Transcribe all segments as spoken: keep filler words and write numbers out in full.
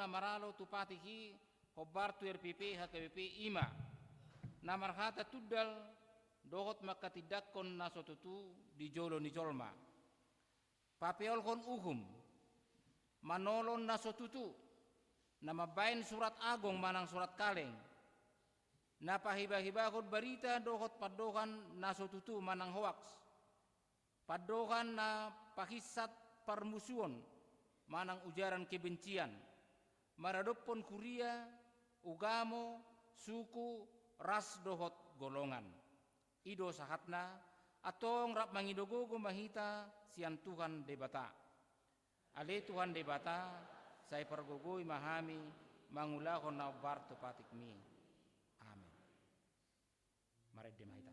maralo tu patik i, hombar tu R P P H K B P i ma na marhata tundal dohot manghatindanghon na so tutu di jolo ni jolma. Papeolhon uhum, manolon na so tutu, na mambaen surat agong manang surat kaleng, na pahibahibahon barita dohot pandohan na so tutu manang hoaks, pandohan na pahinsat parmusuon manang ujaran kebencian, maradophon huria, ugamo, suku, ras dohot golongan. I do sahatna, antong rap mangido gogo ma hita sian Tuhan Debata. Ale Tuhan Debata, sai pargogoi ma hami mangulahon na hombar tu patikmi. Amen. Marende ma hita.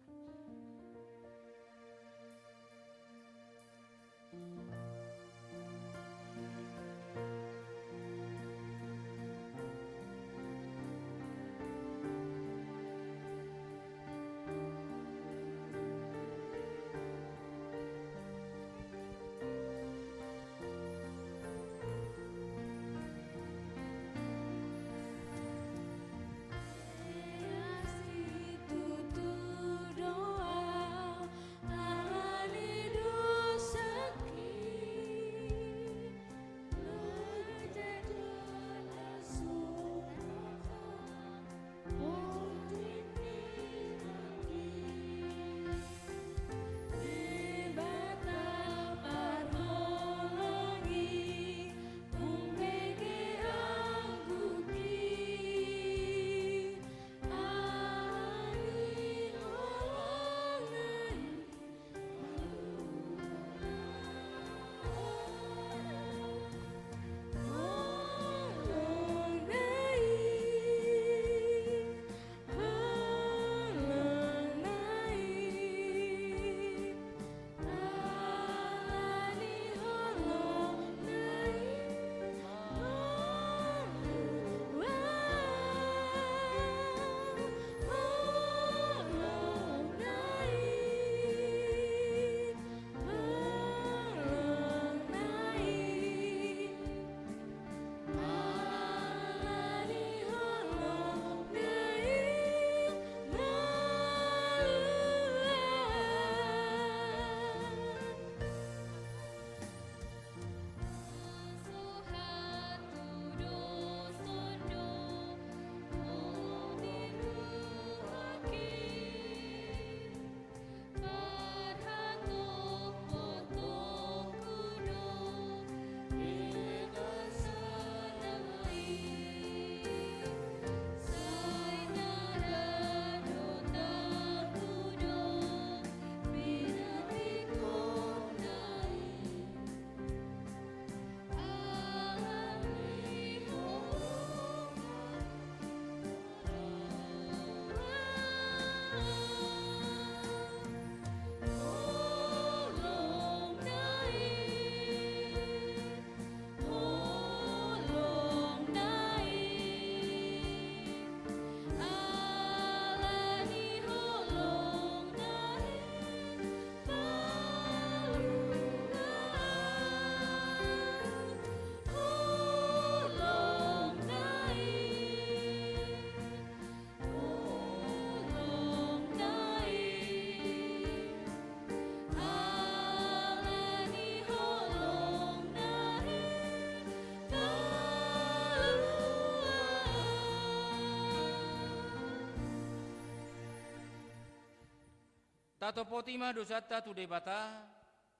Tatopoti ma dosanta tu Debata,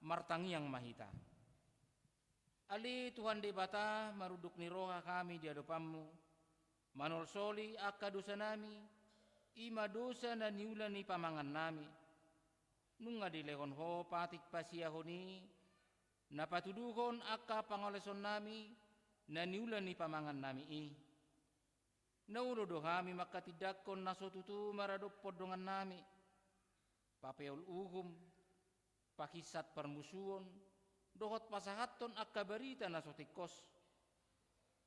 martangiang ma hita. Ale Tuhan Debata, marunduk ni roha hami di adopanMu, manolsoli angka dosanami, i ma dosa na niula ni pamangannami. Nunga dilehon Ho patik pasiahon i, na patuduhon angka pangalaosonnami, na niula ni pamangannami i. Na olo do hami manghatindanghon na so tutu maradophon dongannami, papeol uhum, pahinsat parmusuon, dohot pasahathon angka barita na so tingkos.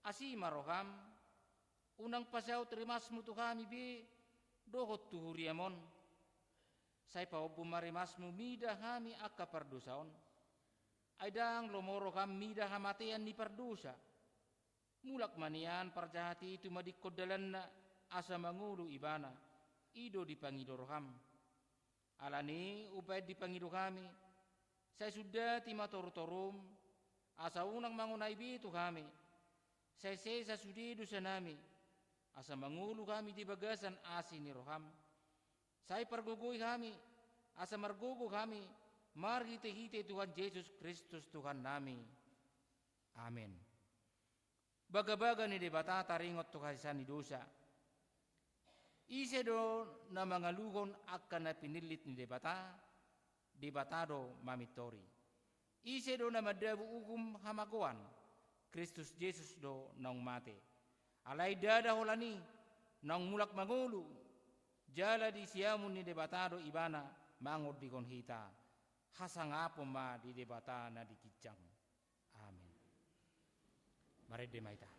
Asi ma roham, unang pasaut rimasmu tu hami be, dohot tu huriam on. Sai paombun ma rimasmu mida hami angka pardosa on. Ai ndang lomo roham mida hamatean ni pardosa. Mulak ma nian parjahat i tumadingkon dalanna, asa mangolu ibana, i do dipangido roham. Alani i umbaen dipangido hami, sai sundati ma torutorum, asa unang mangonai be tu hami, sai sesa sude dosanami, asa mangolu hami di bagasan asi ni roham. Sai pargogoi hami, asa margogo hami, marhitehite Tuhan Jesus Kristus Tuhannami. Amen. Bagabaga ni Debata taringot tu hasesaan ni dosa. Ise do na mangaluhon angka na pinillit ni Debata, Debata do mamintori. Ise do na mandabu uhum hamagoan, Kristus Jesus do naung mate. Alai ndada holan i, naung mulak mangolu, jala di siamun ni Debata do ibana mangondihon hita. Hasangapon ma di Debata na di ginjang. Amen. Marende ma hita.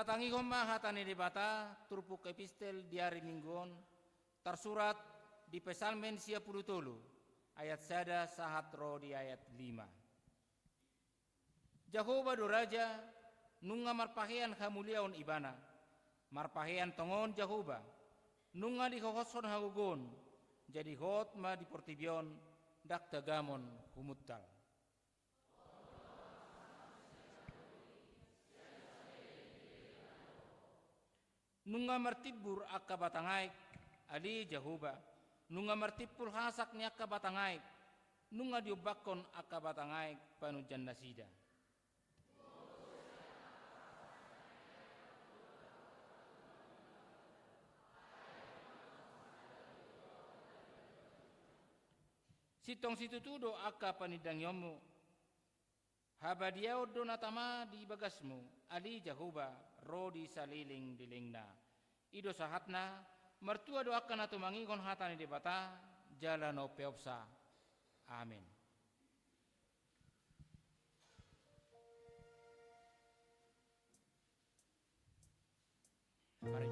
Tatangihon ma hata ni Debata, turpuk epistel di ari Minggu on, tarsurat di Psalmen sia pulu tolu, ayat sada sahat ro di ayat lima. Jahowa do Raja, nunga marpahean hamuliaon Ibana. Marpahean tongon Jahowa, nunga dihohoshon hagogoon, jadi hot ma di portibi on, ndang tagamon humuntal. Nunga martimbur angka batang aek, ale Jahowa, nunga martimpul hasak ni angka batang aek, nunga diombangkon angka batang aek panunjannasida. Sintong situtu do angka panindangionmu, habadiaon do na tama di bagasmu, ale Jahowa, ro di salelenglelengna. I do sahatna, martua do angka na tumangihon hata ni Debata, jala na umpeopsa. Amen. Mari.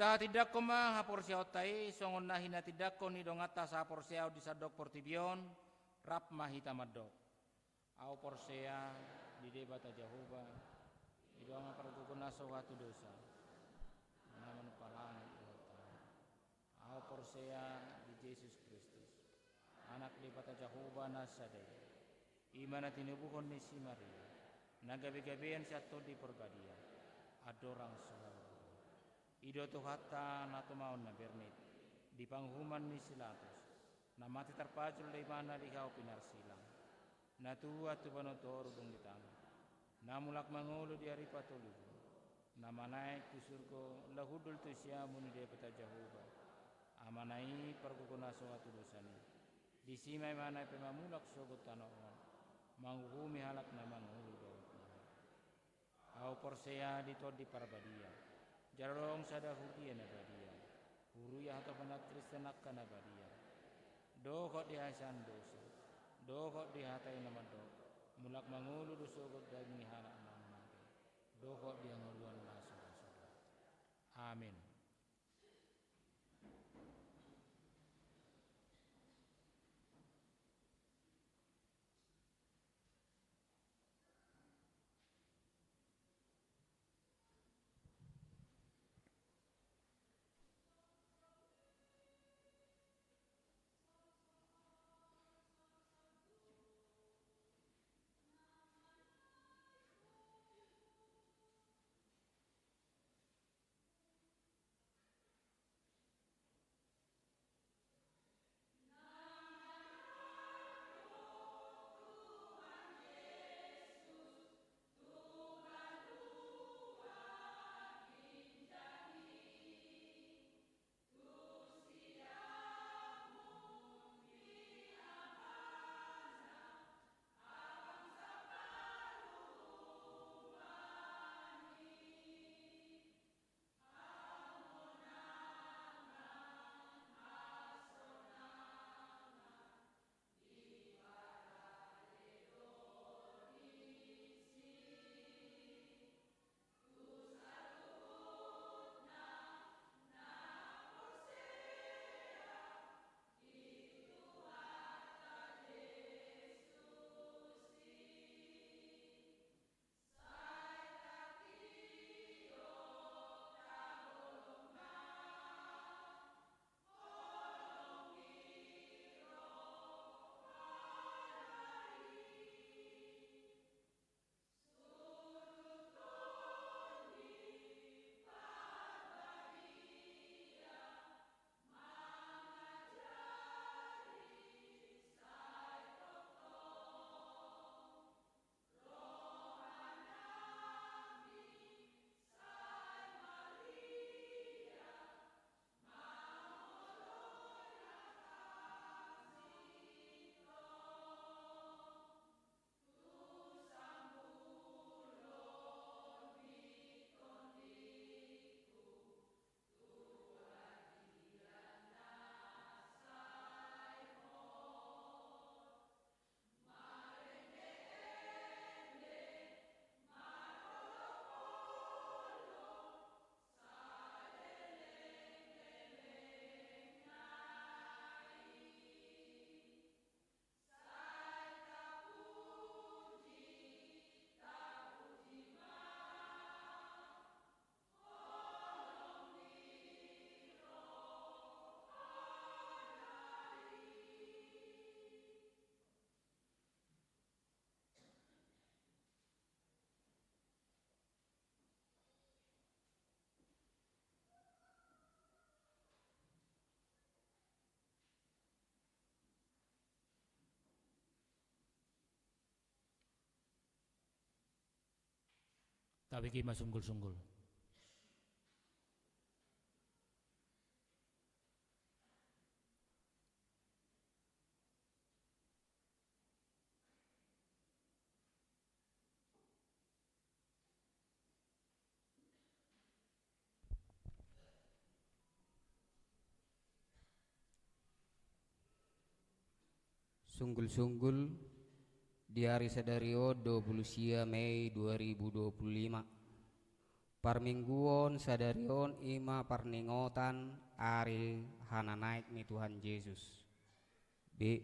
Tahatindangkon ma haporseaonta i songon na hinatindangkon ni donganta sahaporseaon di sandok portibi on, rap ma hita mandok. Ahu porsea di Debata Jahowa, di dongan pargogo na so hatudosan, na manumpalani dohot tano. Ahu porsea di Jesus Kristus, Anak Debata Jahowa na sada i, i ma na tinubuhon ni si Maria, na gabegabean sian Tondi Porbadia, andorang so hau. I do Tuhanta na tumaon na bernit, di panguhuman ni si Pilatus, na mate tarpajul do ibana di hau pinarsilang, na tuat tu banua toru dung ditangihon, na mulak mangolu di ari patoluhon, na manaek tu surgo laho hundul tu siamun ni Debata Jahowa, Amana i pargogo na so hatudosan i, disi ma ibana pe mamulak sogot tano on, manguhumi halak na mangolu dohot na mate. Ahu porsea di Tondi Parbadia, jala adong sada huria na badia, huria hatopan ni Kristen angka na badia, dohot di hasesaan dosa, dohot di hata i na mandok, mulak mangolu do sogot daging ni halak na mate, dohot di hangoluan na so ra suda. Amin. Tabege ma sunggul-sunggul. Sunggul-sunggul di ari sadari on, dua pulu sia Mei dua ribu dua pulu lima. Parmingguon sadari on i ma parningotan ari hananaek ni Tuhan Jesus. B.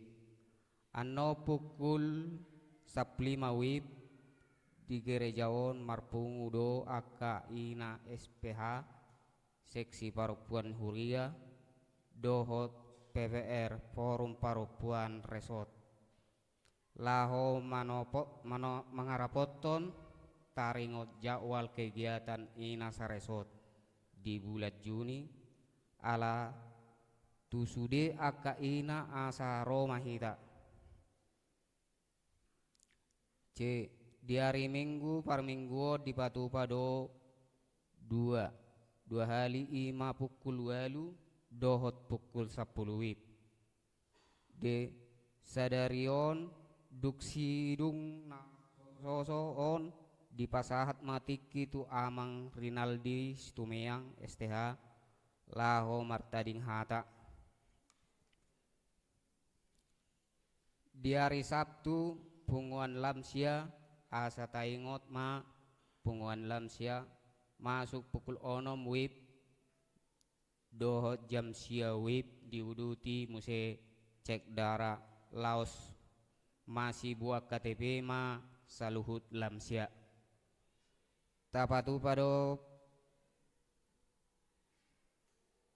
Annon pukul sampulu lima wib di gereja on marpungu do angka ina S P H, seksi parompuan huria, dohot P P R, forum parompuan resort. Laho manopo-, mano-, mangarapothon taringot jadwal kegiatan ina saresort di bulan Juni, ala tu sude angka ina asa ro ma hita. C. Di ari Minggu parmingguon dipatupa do dua, dua hali i ma pukul ualu dohot pukul sampulu wib. D. Sadari on dung sidung na soso on dipasahat ma tingki tu Amang Rinaldi Situmeang S T H laho martading hata. Di ari Sabtu punguan lansia, asa taingot ma punguan lansia masuk pukul onom wib dohot jam sia wib diuduti muse cek darah laos masibuan K T P ma saluhut lansia. Tapatupa do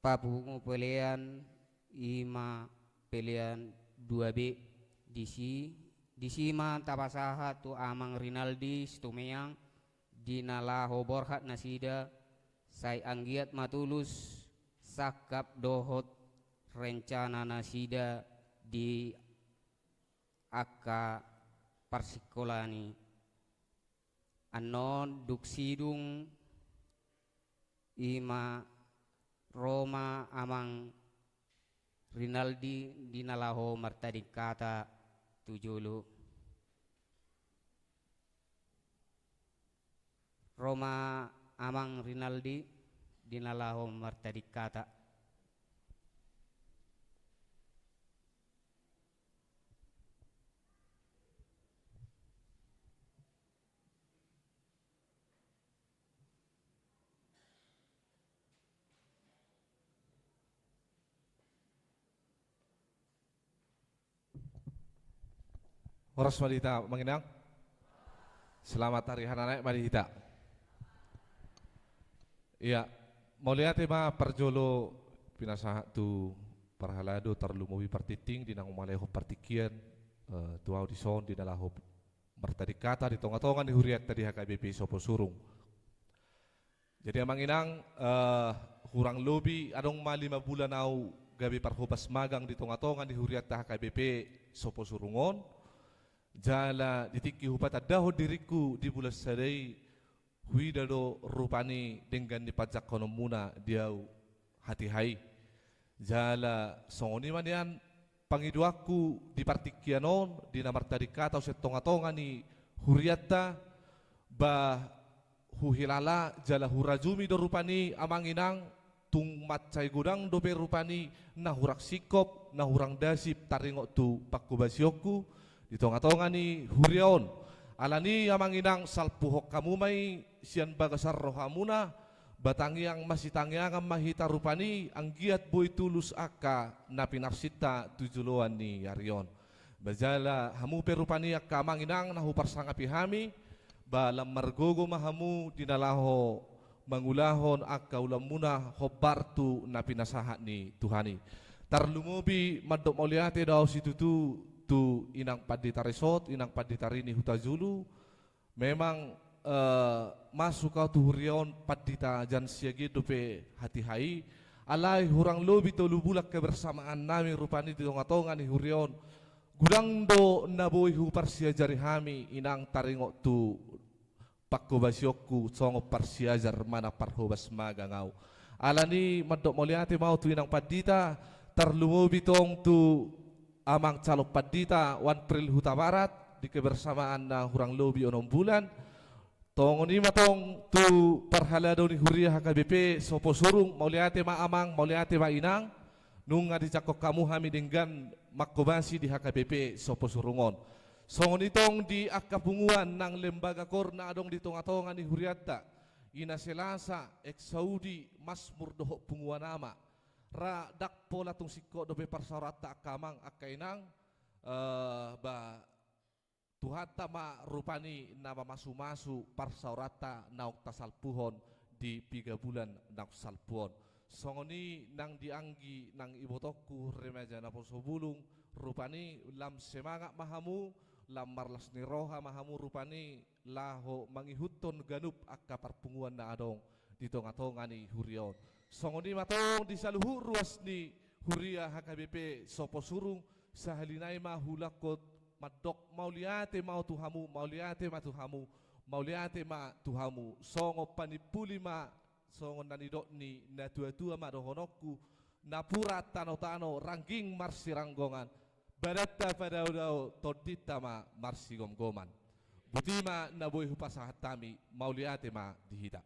papungu pelean i ma pelean dua B disi, disi ma tapasahat tu Amang Rinaldi Situmeang di na laho borhat nasida, sai anggiat ma tulus sangkap dohot rencana nasida di angka parsikolaan i. Annon dung sidung i ma ro ma Amang Rinaldi di na laho martading hata tu jolo. Ro ma Amang Rinaldi di na laho martading hata. Horas ma di hita, Amang Inang. Selamat Hari Hananaek ma di hita. Ia, mauliate ma parjolo pinasahat tu parhalado, tarlumobi partingting di naung mangalehon partingkian, eh, tu ahu dison di na laho martading hata di tongatonga ni hurianta di H K B P Soposurung. Jadi, Amang Inang, eh, hurang lobi adong ma lima bulan ahu gabe parhobas magang di tongatonga ni hurianta H K B P Soposurung on. Jala di tingki hupatandahon diringku di bulan sada i, huida do rupani denggan ni panjangkononmuna di ahu hatiha i. Jala songon i ma nian pangidoanku di partingkian on, di na martading hata sian tongatonga ni hurianta, ba huhilala jala hurajumi do rupani, Amang Inang, tung mansai godang dope rupani na hurang singkop, na hurang dasip taringot tu panghobasionku di tongatonga ni huria on. Alani, Amang Inang, salpuhon hamu ma i sian bagasan rohamuna, ba tangiang masitangiangan ma hita rupani, anggiat boi tulus angka na pinarsinta tu joloan ni ari on. Ba jala hamu pe rupani angka Amang Inang na huparsangapi hami, ba lam margogo ma hamu di na laho mangulahon angka ulaonmuna hombar tu na pinasahat ni Tuhan i. Tarlumobi mandok mauliate do ahu situtu tu Inang Pandita Resort, Inang Pandita Rini Hutajulu. Memang, eh, masuk ahu tu huria on pandita jan siagian dope hatiha i. Alai hurang lobi tolu bulan kebersamaannami rupani di tongatonga ni huria on. Godang do na boi huparsiajari hami, Inang, taringot tu panghobasionku songon parsiajar manang parhobas magang ahu. Alani mandok mauliate ma ahu tu Inang Pandita, tarlumobi tong tu Amang Calon Pandita Wanpril Hutabarat di kebersamaan na hurang lobi onom bulan. Songon i ma tong tu parhalado ni huria H K B P Soposurung, mauliate ma Amang, mauliate ma Inang, nunga dijangkon hamu hami denggan manghobasi di H K B P Soposurung on. Songon i tong di angka punguan nang lembaga koor na adong di tongatonga ni hurianta, Ina selasa, exaudi, masmur dohot punguan ama. Ra ndang pola tung singkop dope parsaoranta angka amang, angka inang, eh, ba, Tuhanta ma rupani na mamasumasu parsaoranta naung tasalpuhon di piga bulan naung salpu on. Songon i nang di anggi nang ibotongku remaja naposobulung, rupani lam semangat ma hamu, lam marlas ni roha ma hamu rupani laho mangihuthon ganup angka parpunguan na adong di tongatonga ni huria on. Songon i ma tong di saluhut ruas ni huria H K B P Soposurung, sahali nai ma huulangkon mandok mauliate ma tu hamu, mauliate ma tu hamu, mauliate ma tu hamu. Songon panimpuli ma, songon na nidok ni natuatua ma dohononku, napuran tanotano rangging marsiranggongan, badanta padaodao tondinta ma marsigomgoman. Boti ma na boi hupasahat hami, mauliate ma di hita.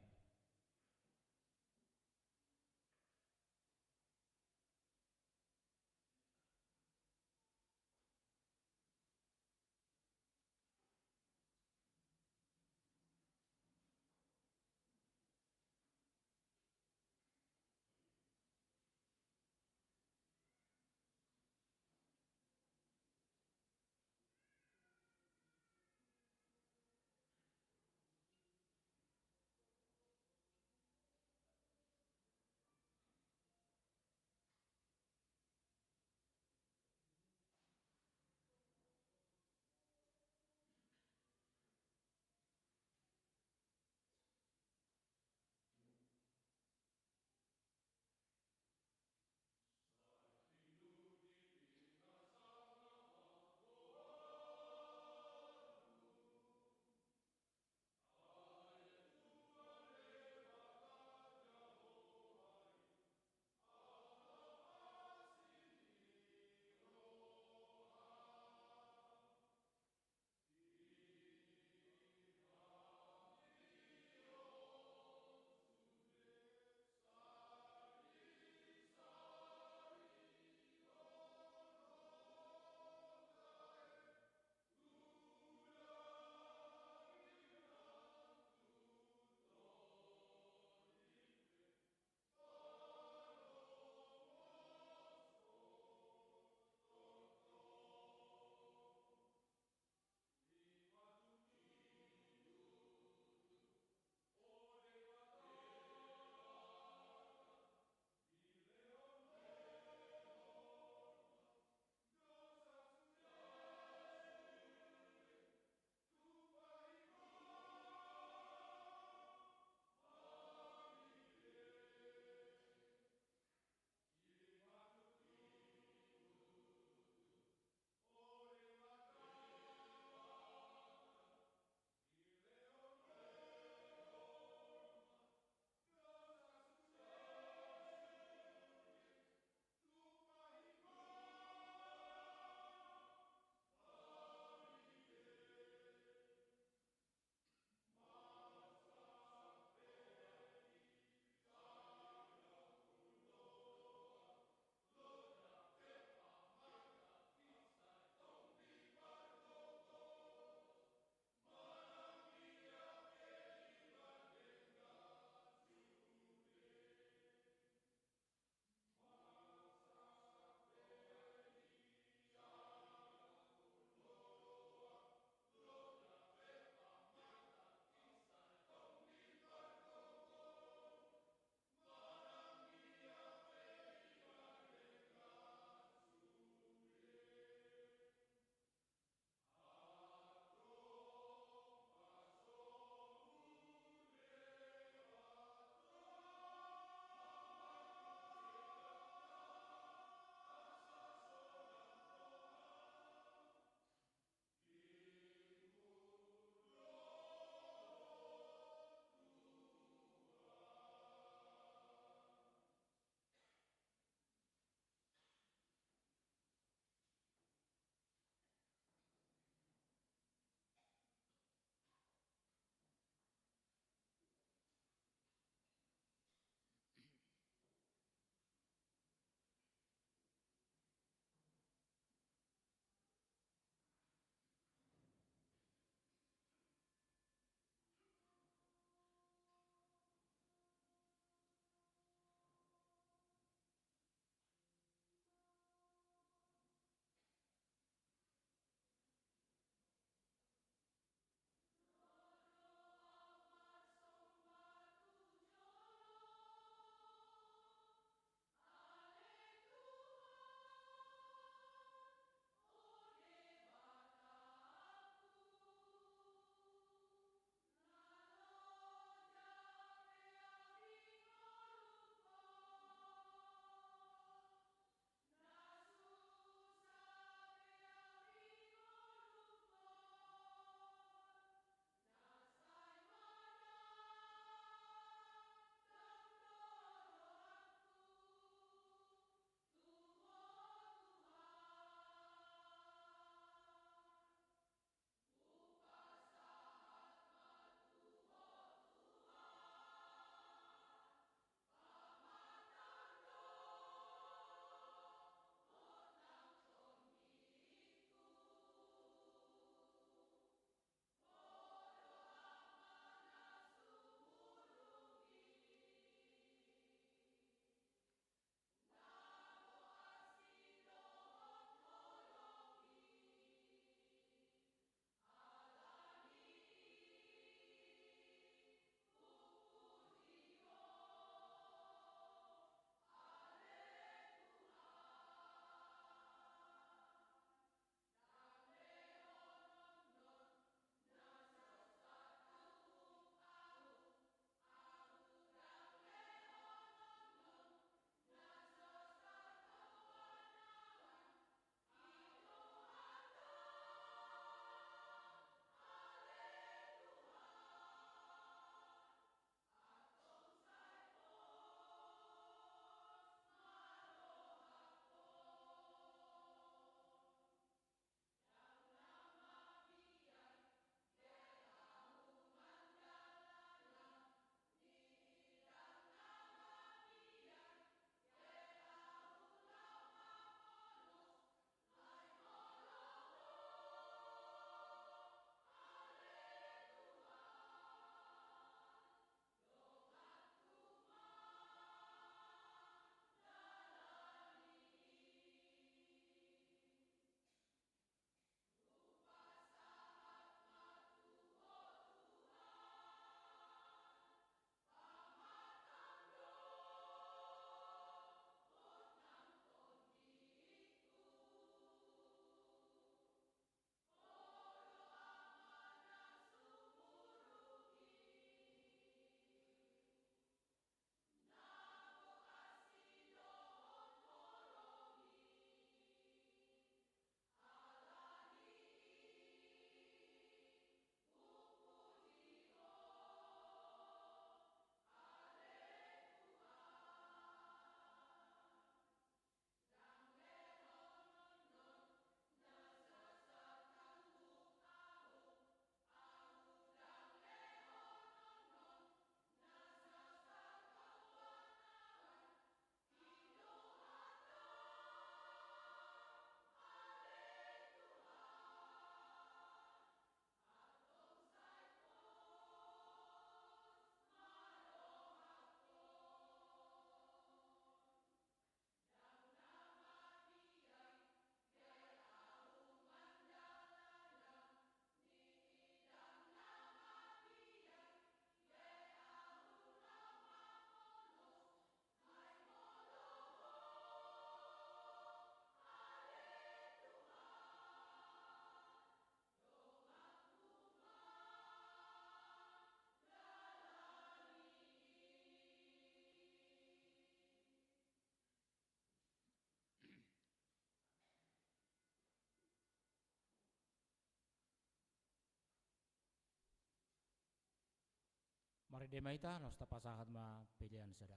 Marende ma hita, laos tapasahat ma pelean sada.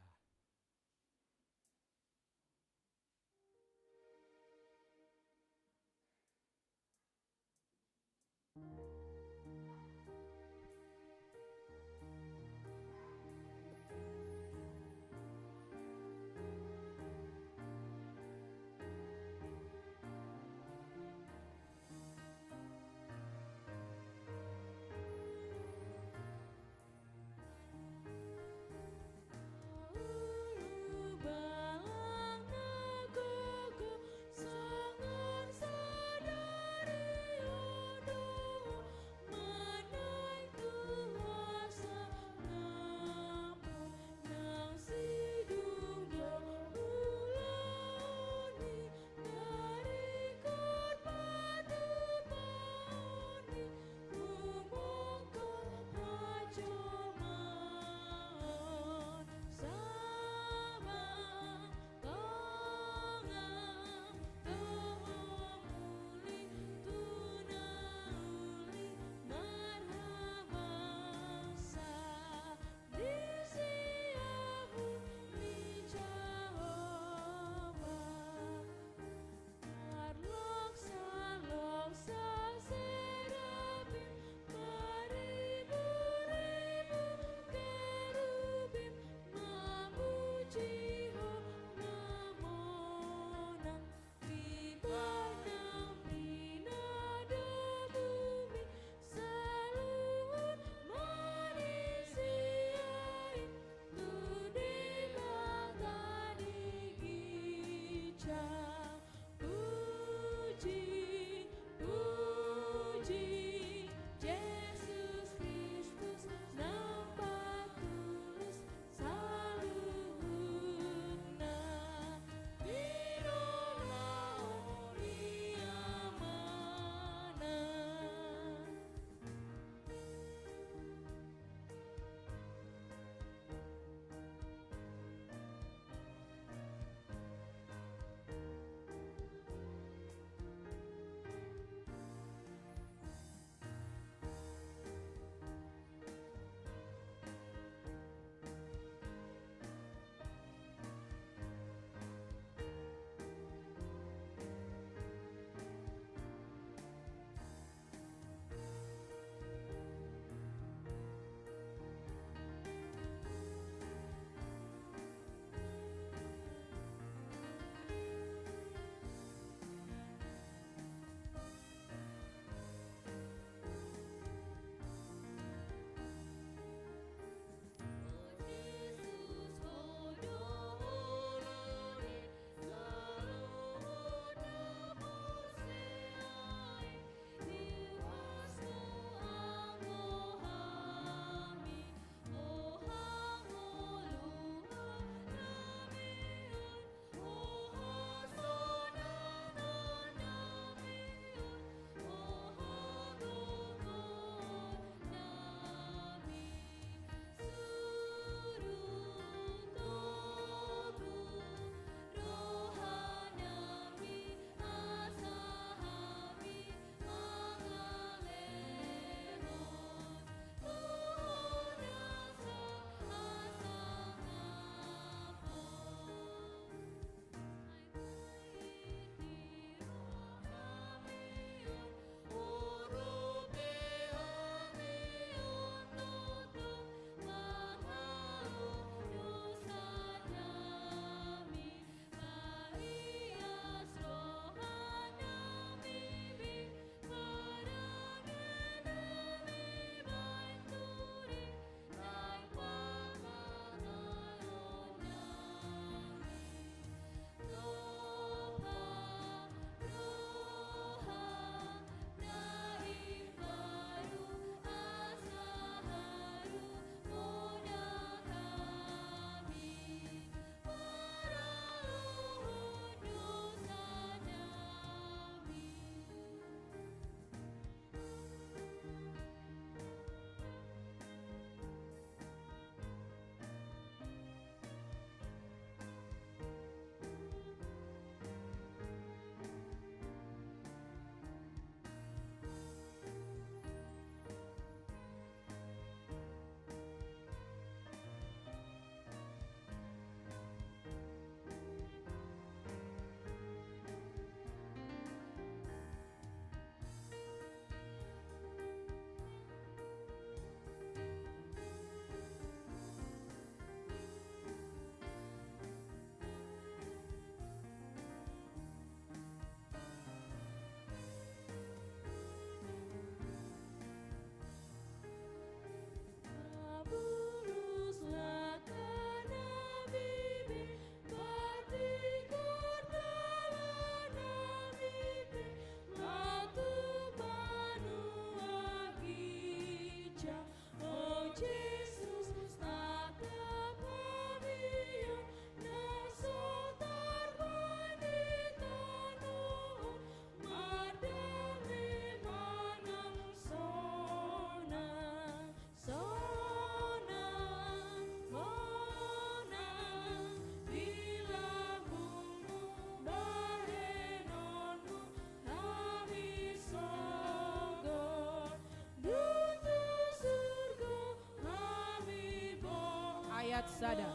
Ayat sada.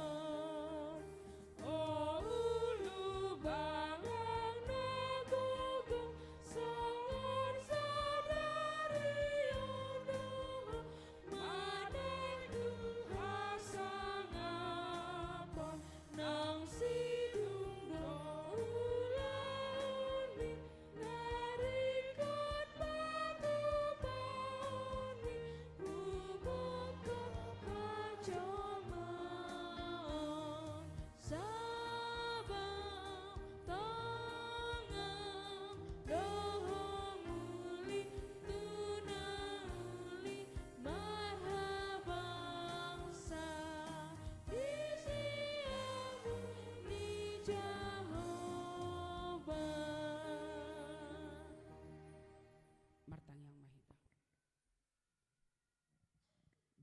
O ulu bangak na gogo, songon sadari on do ho manang tu hasangapon, nang sidung do ulaon ni na ringkot patupaon ni, humophop hajomaon. Sabam tongam do ho muli tu na uli marhabangsa di siamun ni Jahowa. Martangiang ma hita.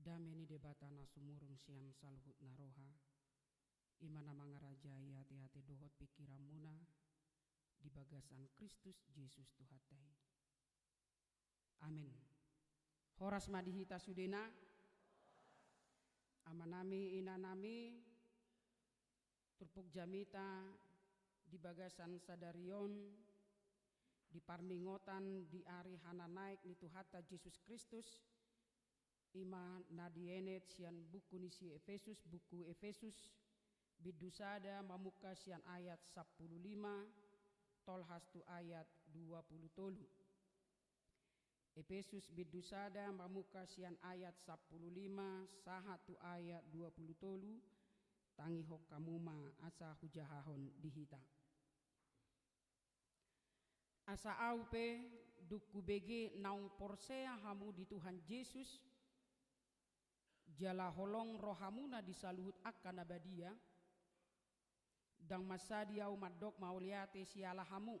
Dame ni Debata na sumurung sian saluhut na roha, i ma na mangarajai ateate dohot pingkiranmuna di bagasan Kristus Jesus Tuhanta i. Amen. Horas ma di hita sudena. Amanami, inanami, turpuk jamita di bagasan sadari on, di parningotan di ari hananaek ni Tuhanta Jesus Kristus, i ma na dienet sian buku ni si Efesus, buku Efesus, bindu sada mamungka sian ayat sampulu lima, tolhas tu ayat dua pulu tolu. Efesus bindu sada mamungka sian ayat sampulu lima sahat tu ayat dua pulu tolu, tangihon hamu ma asa hujahahon di hita. Asa ahu pe, dung hubege naung porsea hamu di Tuhan Jesus, jala holong rohamuna di saluhut angka na badia, ndang mansadi ahu mandok mauliate siala hamu.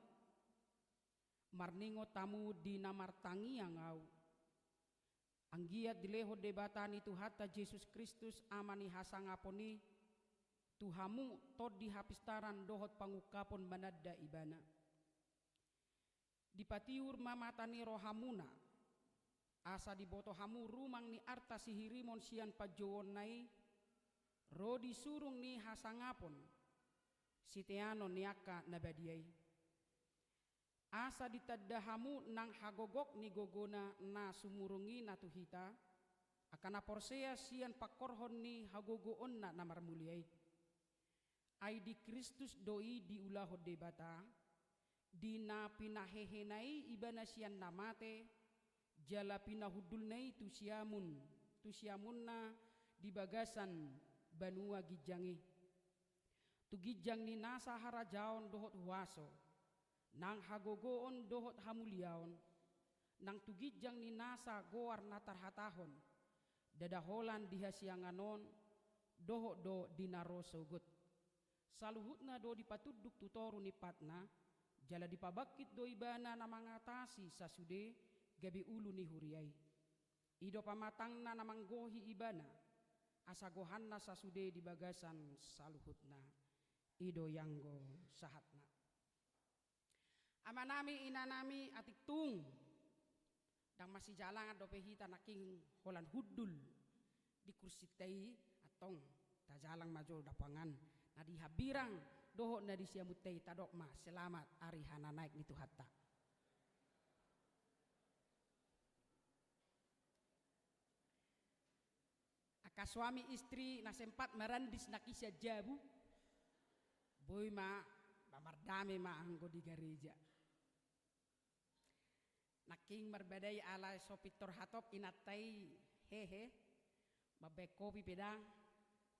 Marningot hamu di na martangiang ahu. Anggiat dilehon Debata ni Tuhanta Jesus Kristus, Ama ni hasangapon i, tu hamu tondi hapistaran dohot pangungkapon mananda Ibana. Dipatiur ma mata ni rohamuna, asa diboto hamu rumang ni arta sihirimon sian panjouonna i, ro di surung ni hasangapon, siteanon ni angka na badia i. Asa ditanda hamu nang hagogok ni gogona na sumurung i na tu hita, angka na porsea sian pangkorhon ni hagogoonna na marmulia i. Ai di Kristus do i diulahon Debata, di na pinahehena i Ibana sian na mate, jala pinahundulna i tu siamun, tu siamunna di bagasan banua ginjang i. Tu ginjang ni nasa harajaon dohot huaso, nang hagogoon dohot hamuliaon, nang tu ginjang ni nasa goar na tarhatahon, ndada holan di hasiangan on, dohot do di na ro sogot. Saluhutna do dipatunduk tu toru ni patna, jala dipabangkit do Ibana na mangatasi sasude gabe ulu ni huria i. I do pamatangna na manggohi Ibana, asa gohanna sasude di bagasan saluhutna. I do ianggo sahatna. Amanami, inanami, atik tung. Ndang masijalangan dope hita nangkin holan hundul di kursinta i, antong tajalang ma jo dapotan na di hambirang dohot na di siamunta i, tadok ma selamat ari hananaek ni Tuhanta. Angka suami istri na sempat marandis nangkin sian jabu, boi ma, ba mardame ma anggo di gareja. Nangkin marbadai ala so pintor hatop inanta i, hehe, mambaen kopi pe ndang,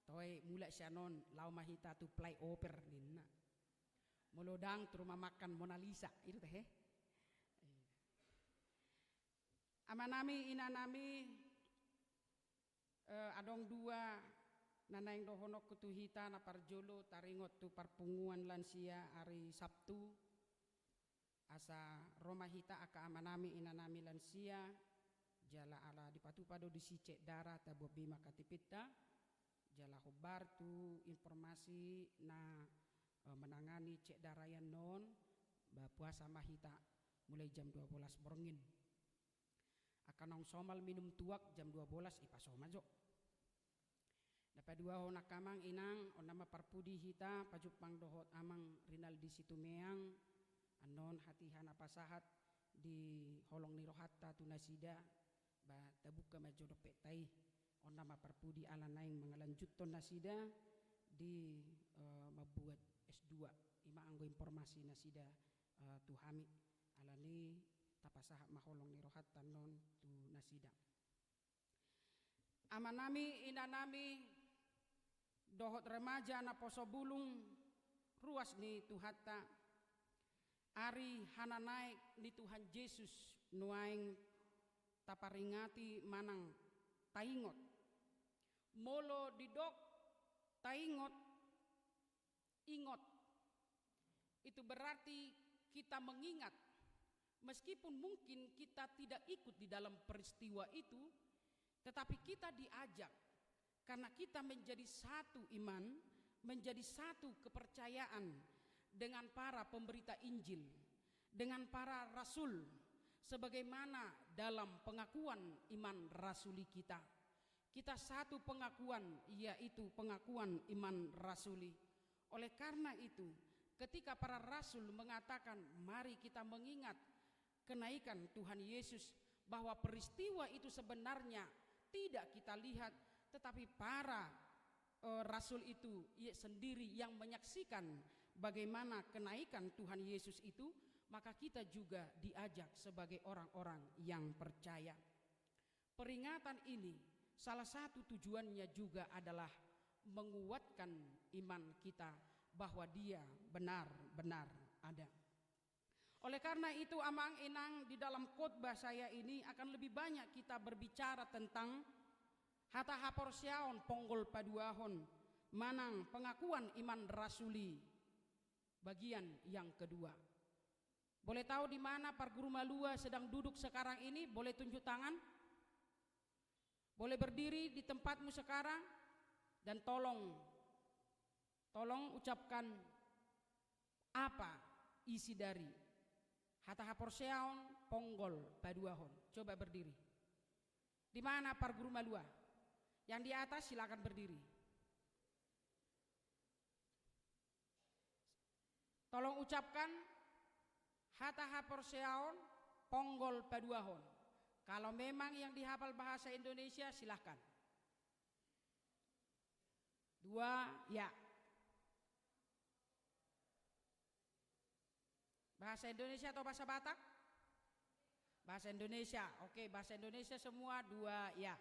toe mulak sian on laho ma hita tu flyover ninna. Molo ndang tu rumah makan Mona Lisa, i do tahe. Amanami, inanami, eh, adong dua na naeng dohononku tu hita. Na parjolo taringot tu parpunguan lansia ari Sabtu, asa ro ma hita angka amanami, inanami lansia, jala ala dipatupa do disi cek darah, tabuat be ma KTP-ta, jala hombar tu informasi na, eh, menangani cek darah i annon, ba puasa ma hita mulai jam dua belas borngin. Angka naung somal minum tuak jam dua belas i paso ma jo. Na Paduahon angka amang inang, on nama parpudi hita pajumpang dohot amang Rinaldi Situmeang, annon hatiha na pasahat di holong ni rohanta tu nasida, ba tabuka ma jo dompetta i, on nama parpudi ala naeng mangalanjuthon nasida di, eh, mambuat S dua, ima anggo informasi nasida, eh, tu hami, alani tapasahat ma holong ni rohanta annon tu nasida. Amanami, inanami, dohot remaja naposo bulung, ruas ni Tuhanta, ari hananaek ni Tuhan Jesus nuaeng taparingati manang taingot. Molo didok taingot, ingot. Itu berarti kita mengingat. Meskipun mungkin kita tidak ikut di dalam peristiwa itu, tetapi kita diajak karena kita menjadi satu iman, menjadi satu kepercayaan dengan para pemberita Injil, dengan para rasul, sebagaimana dalam pengakuan iman rasuli kita. Kita satu pengakuan, yaitu pengakuan iman rasuli. Oleh karena itu, ketika para rasul mengatakan, "Mari kita mengingat kenaikan Tuhan Yesus," bahwa peristiwa itu sebenarnya tidak kita lihat, tetapi para, eh, rasul itu ia sendiri yang menyaksikan bagaimana kenaikan Tuhan Yesus itu, maka kita juga diajak sebagai orang-orang yang percaya. Peringatan ini salah satu tujuannya juga adalah menguatkan iman kita bahwa Dia benar-benar ada. Oleh karena itu, amang inang, di dalam khotbah saya ini akan lebih banyak kita berbicara tentang hata haporseaon ponggol paduahon manang pengakuan iman rasuli bagian yang kedua. Boleh tahu di mana parguru malua sedang duduk sekarang ini? Boleh tunjuk tangan? Boleh berdiri di tempatmu sekarang? Dan tolong, tolong ucapkan apa isi dari hata haporseaon ponggol paduahon. Coba berdiri. Di mana parguru malua? Yang di atas silakan berdiri. Tolong ucapkan hata haporseaon ponggol paduahon. Kalau memang yang dihafal bahasa Indonesia, silahkan. Dua, ya. Bahasa Indonesia atau bahasa Batak? Bahasa Indonesia. Oke, bahasa Indonesia semua, dua, ya.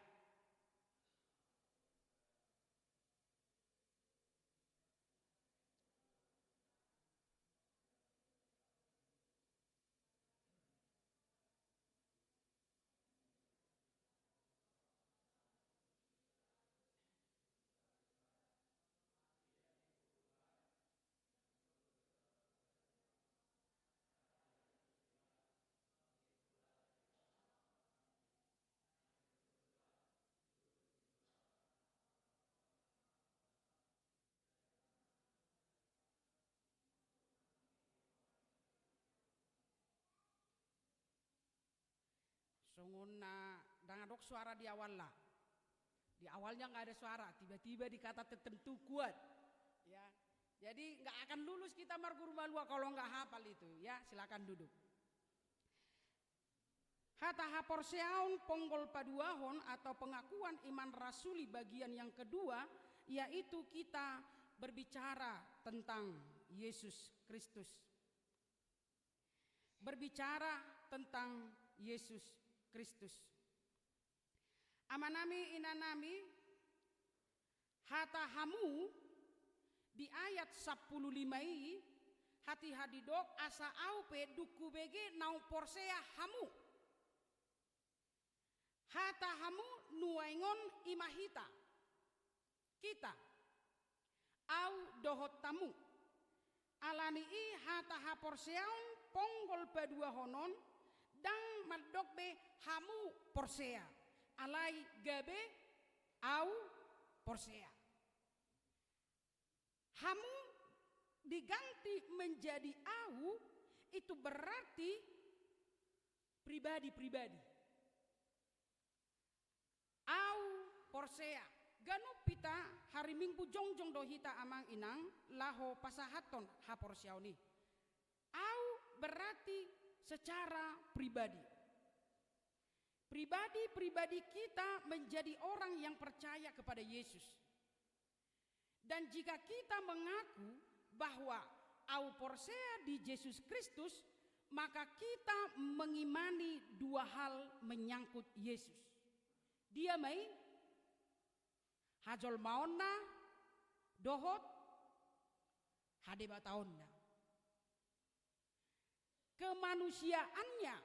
Songon na ndang adong suara di awalna. Di awalnya nggak ada suara, tiba-tiba di kata tertentu kuat. Ya. Jadi nggak akan lulus kita marguru malua kalau nggak hafal itu. Ya, silakan duduk. Hata haporseaon ponggol paduahon atau pengakuan iman rasuli bagian yang kedua, yaitu kita berbicara tentang Yesus Kristus. Berbicara tentang Yesus Kristus. Amanami, inanami, hata hamu di ayat sampulu lima i, hatiha didok asa ahu pe dung hubege naung porsea hamu. Hata hamu nuaeng on i ma hita. Kita. Ahu dohot hamu. Alani i hata haporseaon ponggol paduahon on ndang mandok be hamu porsea. Alai gabe ahu porsea. Hamu diganti menjadi ahu, itu berarti pribadi-pribadi. Ahu porsea. Ganup hita, Minggu jongjong do hita amang inang laho pasahathon haporseaon i. Au berarti secara pribadi. Pribadi-pribadi kita menjadi orang yang percaya kepada Yesus. Dan jika kita mengaku bahwa au porsea di Jesus Kristus, maka kita mengimani dua hal menyangkut Yesus. Dia mai hajolmaonna dohot hadebataonna. Kemanusiaannya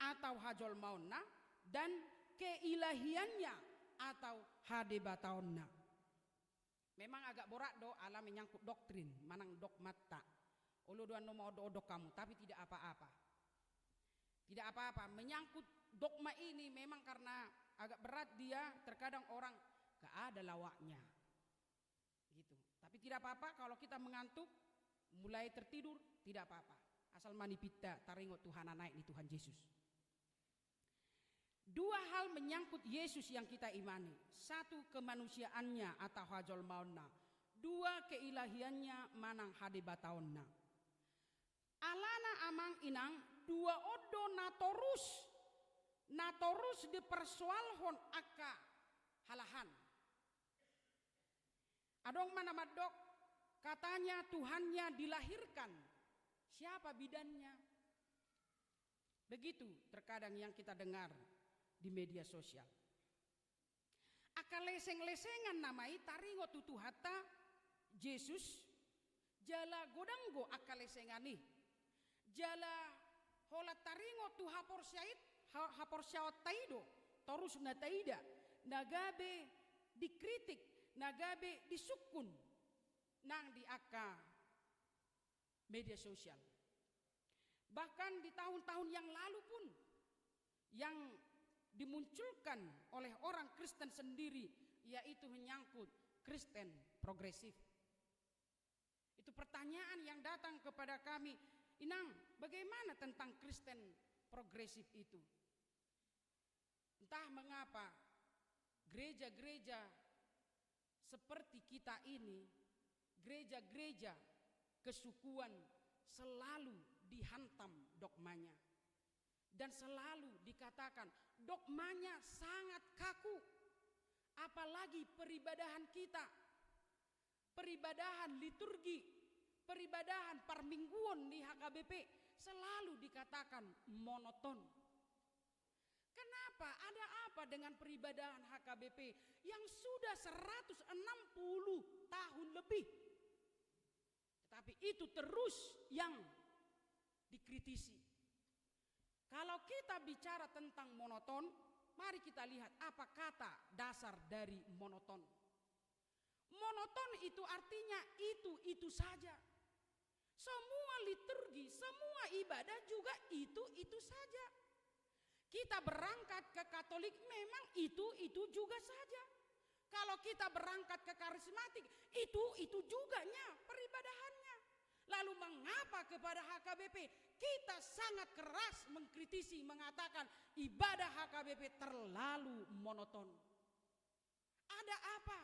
atau hajolmaonna dan keilahiannya atau hadebataonna. Memang agak borat do ala menyangkut doktrin manang dogmata. Olo do annon maodok-odok hamu, tapi tidak apa-apa. Tidak apa-apa, menyangkut dogma ini memang karena agak berat dia, terkadang orang gak ada lawaknya. Gitu. Tapi tidak apa-apa kalau kita mengantuk, mulai tertidur, tidak apa-apa. Asal manipitta taringot tu hana naik ni Tuhan Yesus. Dua hal menyangkut Yesus yang kita imani. Satu, kemanusiaannya atau hajolmaonna. Dua, keilahiannya manang hadebataonna. Alana amang inang, dua on do na torus, na torus dipersoalhon angka halak an. Adong ma na mandok, katanya Tuhannya dilahirkan. Siapa bidannya? Begitu terkadang yang kita dengar di media sosial. Angka leseng-lesengan nama i taringot tu Tuhanta Jesus, jala godang do angka lesengan i. Jala holan taringot tu haporseait-, ha-, haporseaonta i do, torus na taida, na gabe dikritik, na gabe disungkun nang di angka media sosial. Bahkan di tahun-tahun yang lalu pun yang dimunculkan oleh orang Kristen sendiri, yaitu menyangkut Kristen progresif. Itu pertanyaan yang datang kepada kami, "Inang, bagaimana tentang Kristen progresif itu?" Entah mengapa gereja-gereja seperti kita ini, gereja-gereja kesukuan selalu dihantam dogmanya. Dan selalu dikatakan, dogmanya sangat kaku. Apalagi peribadahan kita, peribadahan liturgi, peribadahan parmingguon di H K B P selalu dikatakan monoton. Kenapa? Ada apa dengan peribadahan H K B P yang sudah seratus enam puluh tahun lebih? Tetapi itu terus yang dikritisi. Kalau kita bicara tentang monoton, mari kita lihat apa kata dasar dari monoton. Monoton itu artinya itu-itu saja. Semua liturgi, semua ibadah juga itu-itu saja. Kita berangkat ke Katolik memang itu-itu juga saja. Kalau kita berangkat ke karismatik, itu-itu juganya peribadahannya. Lalu mengapa kepada H K B P kita sangat keras mengkritisi, mengatakan ibadah H K B P terlalu monoton? Ada apa?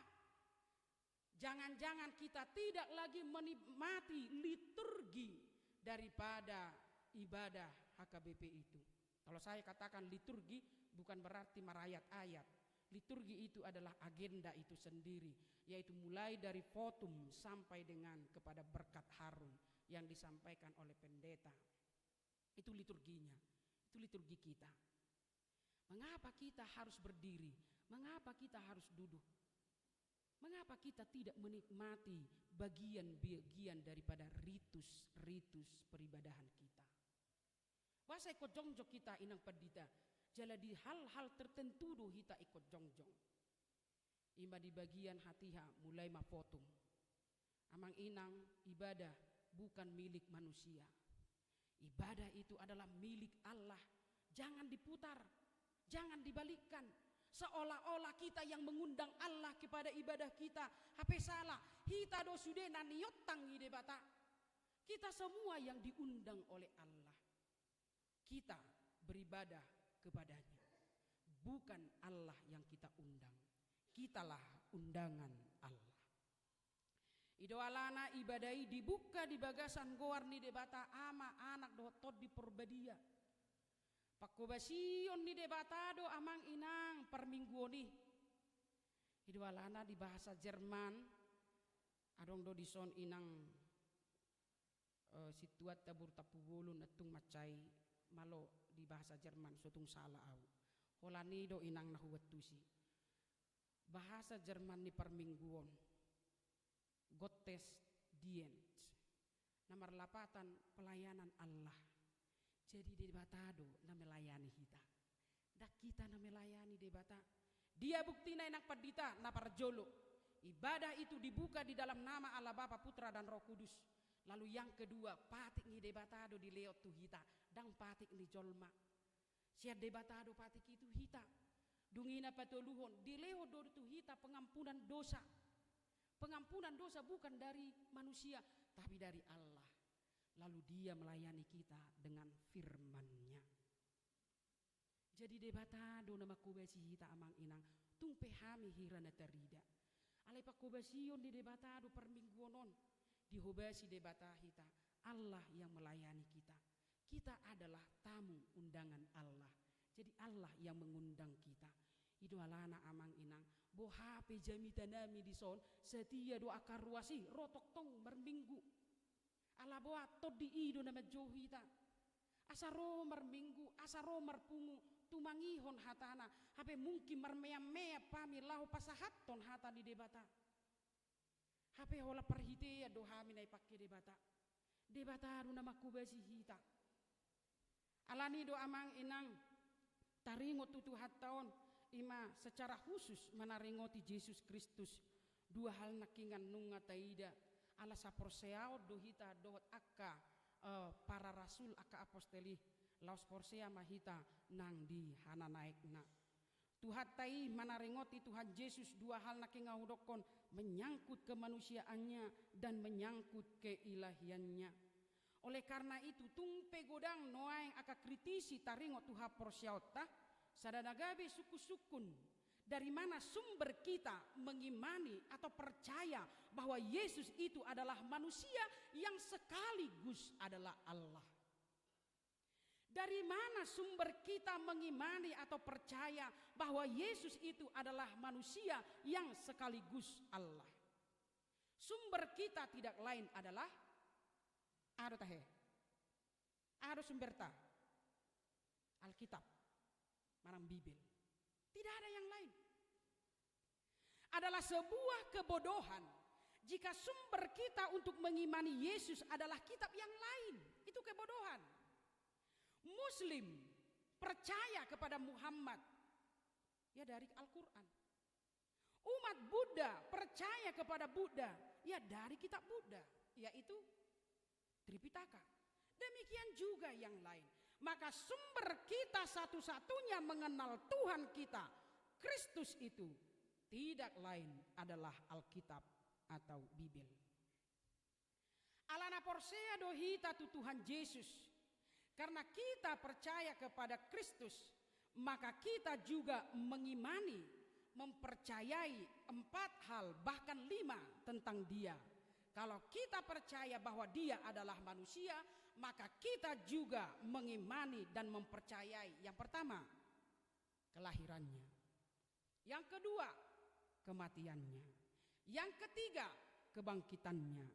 Jangan-jangan kita tidak lagi menikmati liturgi daripada ibadah H K B P itu. Kalau saya katakan liturgi, bukan berarti merayat-ayat. Liturgi itu adalah agenda itu sendiri, yaitu mulai dari votum sampai dengan kepada berkat harum yang disampaikan oleh pendeta. Itu liturginya, itu liturgi kita. Mengapa kita harus berdiri? Mengapa kita harus duduk? Mengapa kita tidak menikmati bagian-bagian daripada ritus-ritus peribadahan kita? Boasa ingkon jongjong hita, inang pandita? Jala di hal-hal tertentu do hita ingkon jongjong. Ima di bagian hatiha, mulai ma votum. Amang inang, ibadah bukan milik manusia. Ibadah itu adalah milik Allah. Jangan diputar, jangan dibalikkan. Seolah-olah kita yang mengundang Allah kepada ibadah kita. Hape salah, hita do sude na niontang ni Debata. Kita semua yang diundang oleh Allah. Kita beribadah kepada-Nya. Bukan Allah yang kita undang. Kitalah undangan Allah. I do alana ibadah i dibuka di bagasan goar ni Debata Ama, Anak dohot Tondi Porbadia. Panghobasion ni Debata do amang inang parmingguon i. I do alana di bahasa Jerman, adong do dison inang, eh, sintuanta boru Tampubolon na tung mansai malo di bahasa Jerman, so tung sala au. Holan i do inang na huantusi. Bahasa Jerman ni parmingguon, Gottesdienst, na marlapatan pelayanan Allah. Jadi Debata do na melayani hita. Ndang hita na melayani Debata. Dia buktina inang pandita? Na parjolo, ibadah itu dibuka di dalam nama Allah Bapa, Putra, dan Roh Kudus. Lalu yang kedua, patik ni Debata do dilehon tu hita, ndang patik ni jolma. Sian Debata do patik i tu hita. Dung i na patoluhon, dilehon do tu hita pengampunan dosa. Pengampunan dosa bukan dari manusia, tapi dari Allah. Lalu Dia melayani kita dengan firman-Nya. Jadi Debata do na manghobasi hita amang inang, tung pe hami hira na tarida. Alai panghobasion ni Debata do parmingguon on, dihobasi Debata hita, Allah yang melayani kita. Kita adalah tamu undangan Allah. Jadi Allah yang mengundang kita. I do alana amang inang, boha pe jamita nami dison, setia do angka ruas i ro tongtong marminggu. Ala boha, Tondi i do na manjou hita. Asa ro marminggu, asa ro marpungu, tumangihon hatana. Hape mungkin marmeam-meam hami laho pasahathon hata ni Debata. Hape holan parhitean do hami na dipangke Debata. Debata do na manghobasi hita. Alani do amang inang, taringot tu Tuhanta on, i ma secara khusus manaringoti Jesus Kristus. Dua hal nangkiningan nunga taida, ala saporseaon do hita dohot angka, eh, para rasul, angka apostel i, laos porsea ma hita nang di hananaekna. Tuhanta i manaringoti Tuhan Jesus dua hal nangkiningan hudokkon, menyangkut kemanusiaan-Nya dan menyangkut keilahian-Nya. Oleh karena itu, tung pe godang nuaeng angka kritisi taringot tu haporseaonta, sada na gabe sungkun-sungkun, dari mana sumber kita mengimani atau percaya bahwa Yesus itu adalah manusia yang sekaligus adalah Allah? Dari mana sumber kita mengimani atau percaya bahwa Yesus itu adalah manusia yang sekaligus Allah? Sumber kita tidak lain adalah, aha do tahe? Aha do sumberta? Alkitab manang Bibel. Tidak ada yang lain. Adalah sebuah kebodohan jika sumber kita untuk mengimani Yesus adalah kitab yang lain. Itu kebodohan. Muslim percaya kepada Muhammad, ya, dari Al-Quran. Umat Buddha percaya kepada Buddha, ya, dari kitab Buddha, yaitu Tripitaka. Demikian juga yang lain. Maka sumber kita satu-satunya mengenal Tuhan kita, Kristus itu, tidak lain adalah Alkitab atau Bibel. Alana porsea do hita tu Tuhan Jesus. Karena kita percaya kepada Kristus, maka kita juga mengimani, mempercayai empat hal, bahkan lima tentang Dia. Kalau kita percaya bahwa Dia adalah manusia, maka kita juga mengimani dan mempercayai, yang pertama, kelahiran-Nya. Yang kedua, kematian-Nya. Yang ketiga, kebangkitan-Nya.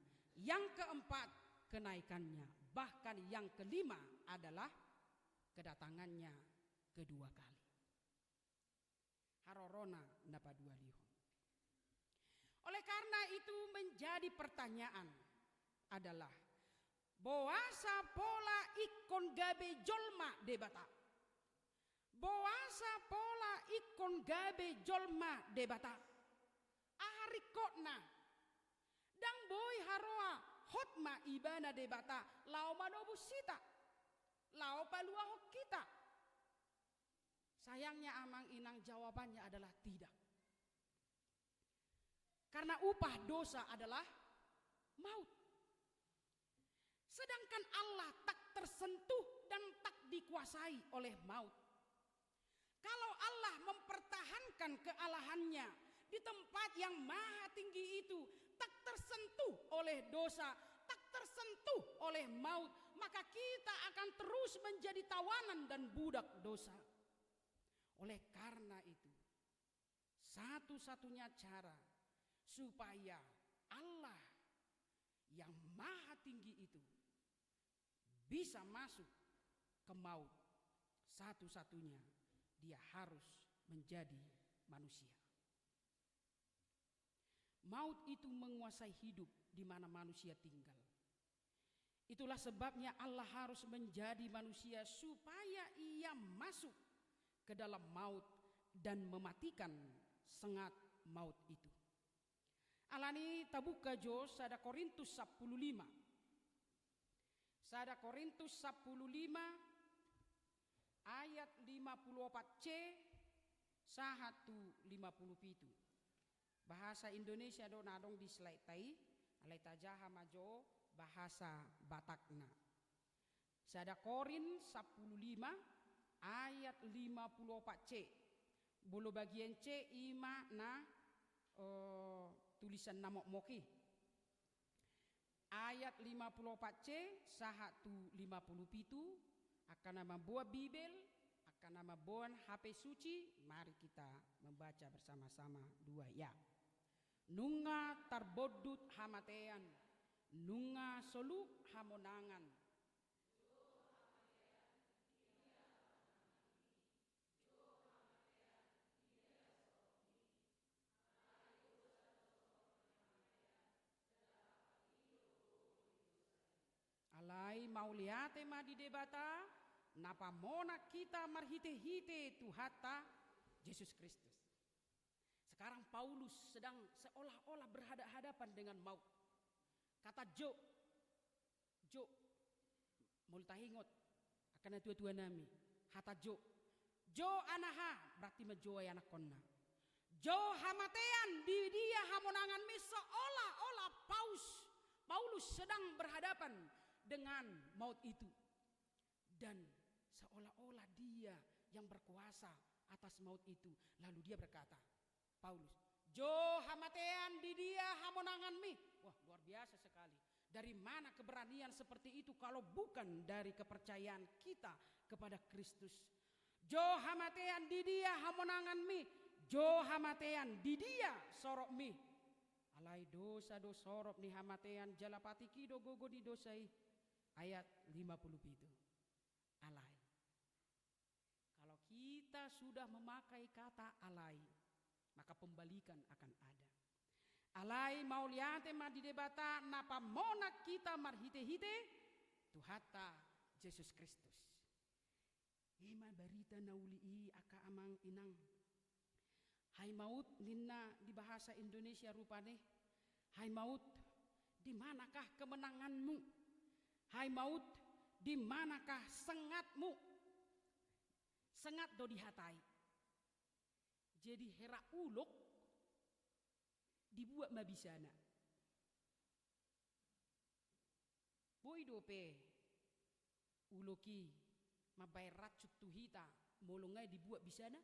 Yang keempat, kenaikan-Nya. Bahkan yang kelima adalah kedatangan-Nya kedua kali. Harorona na paduahalihon. Oleh karena itu, menjadi pertanyaan adalah, boasa pola ingkon gabe jolma Debata? Boasa pola ingkon gabe jolma Debata? Aha ringkotna? Ndang boi haroa hot ma Ibana Debata laho manobus hita, laho paluahon hita? Sayangnya, amang inang, jawabannya adalah tidak. Karena upah dosa adalah maut. Sedangkan Allah tak tersentuh dan tak dikuasai oleh maut. Kalau Allah mempertahankan keallahan-Nya di tempat yang maha tinggi itu, tak tersentuh oleh dosa, tak tersentuh oleh maut, maka kita akan terus menjadi tawanan dan budak dosa. Oleh karena itu, satu-satunya cara supaya Allah yang maha tinggi itu bisa masuk ke maut, satu-satunya dia harus menjadi manusia. Maut itu menguasai hidup di mana manusia tinggal. Itulah sebabnya Allah harus menjadi manusia supaya ia masuk ke dalam maut dan mematikan sengat maut itu. Alani tabuka jo sada Korintus sampulu lima. Sada Korintus sampulu lima ayat lima pulu opat C sahat tu lima pulu pitu. Bahasa Indonesia do na adong di slide ta i, alai tajaha ma jo bahasa Batakna. Sada Korin sampulu lima ayat lima pulu opat C. Molo bagian C i ma na, eh, tulisan na mokmok i. Ayat lima pulu opat C sahat tu lima pulu pitu, angka na mamboan Bibel, angka na mamboan H P suci, mari kita membaca bersama-sama dua ya. Nunga tarbondut hamatean, nunga soluk hamonangan. Alai mauliate ma di Debata, na pamonang hita marhite-hite Tuhanta Jesus Kristus. Sekarang Paulus sedang seolah-olah berhadapan-hadapan dengan maut. Kata jo, jo, molo taingot angka na tua-tua nami, hata jo. Jo anaha, berarti ma jo ai anakkonna. Jo hamatean, di dia hamonanganmi, seolah-olah Paus-, Paulus sedang berhadapan dengan maut itu. Dan seolah-olah dia yang berkuasa atas maut itu. Lalu dia berkata, Paulus, jo hamatean, di dia hamonanganmi. Wah, luar biasa sekali. Dari mana keberanian seperti itu kalau bukan dari kepercayaan kita kepada Kristus? Jo hamatean, di dia hamonanganmi. Jo hamatean, di dia sorobmi. Alai dosa do sorob ni hamatean, jala patik i do gogo ni dosa i. Ayat lima pulu pitu. Alai. Kalau kita sudah memakai kata alai, maka pembalikan akan ada. Alai mauliate ma di Debata na pamonang hita marhite-hite Tuhanta Jesus Kristus. I ma barita na uli i, angka amang inang. Hai maut, ninna di bahasa Indonesia rupani. Hai maut, di manakah kemenanganmu? Hai maut, di manakah sengatmu? Sengat do dihatai. Jadi hera ulok dibuat ma bisana. Boi dope ulok i mambaen racun tu hita molo nga dibuat bisana?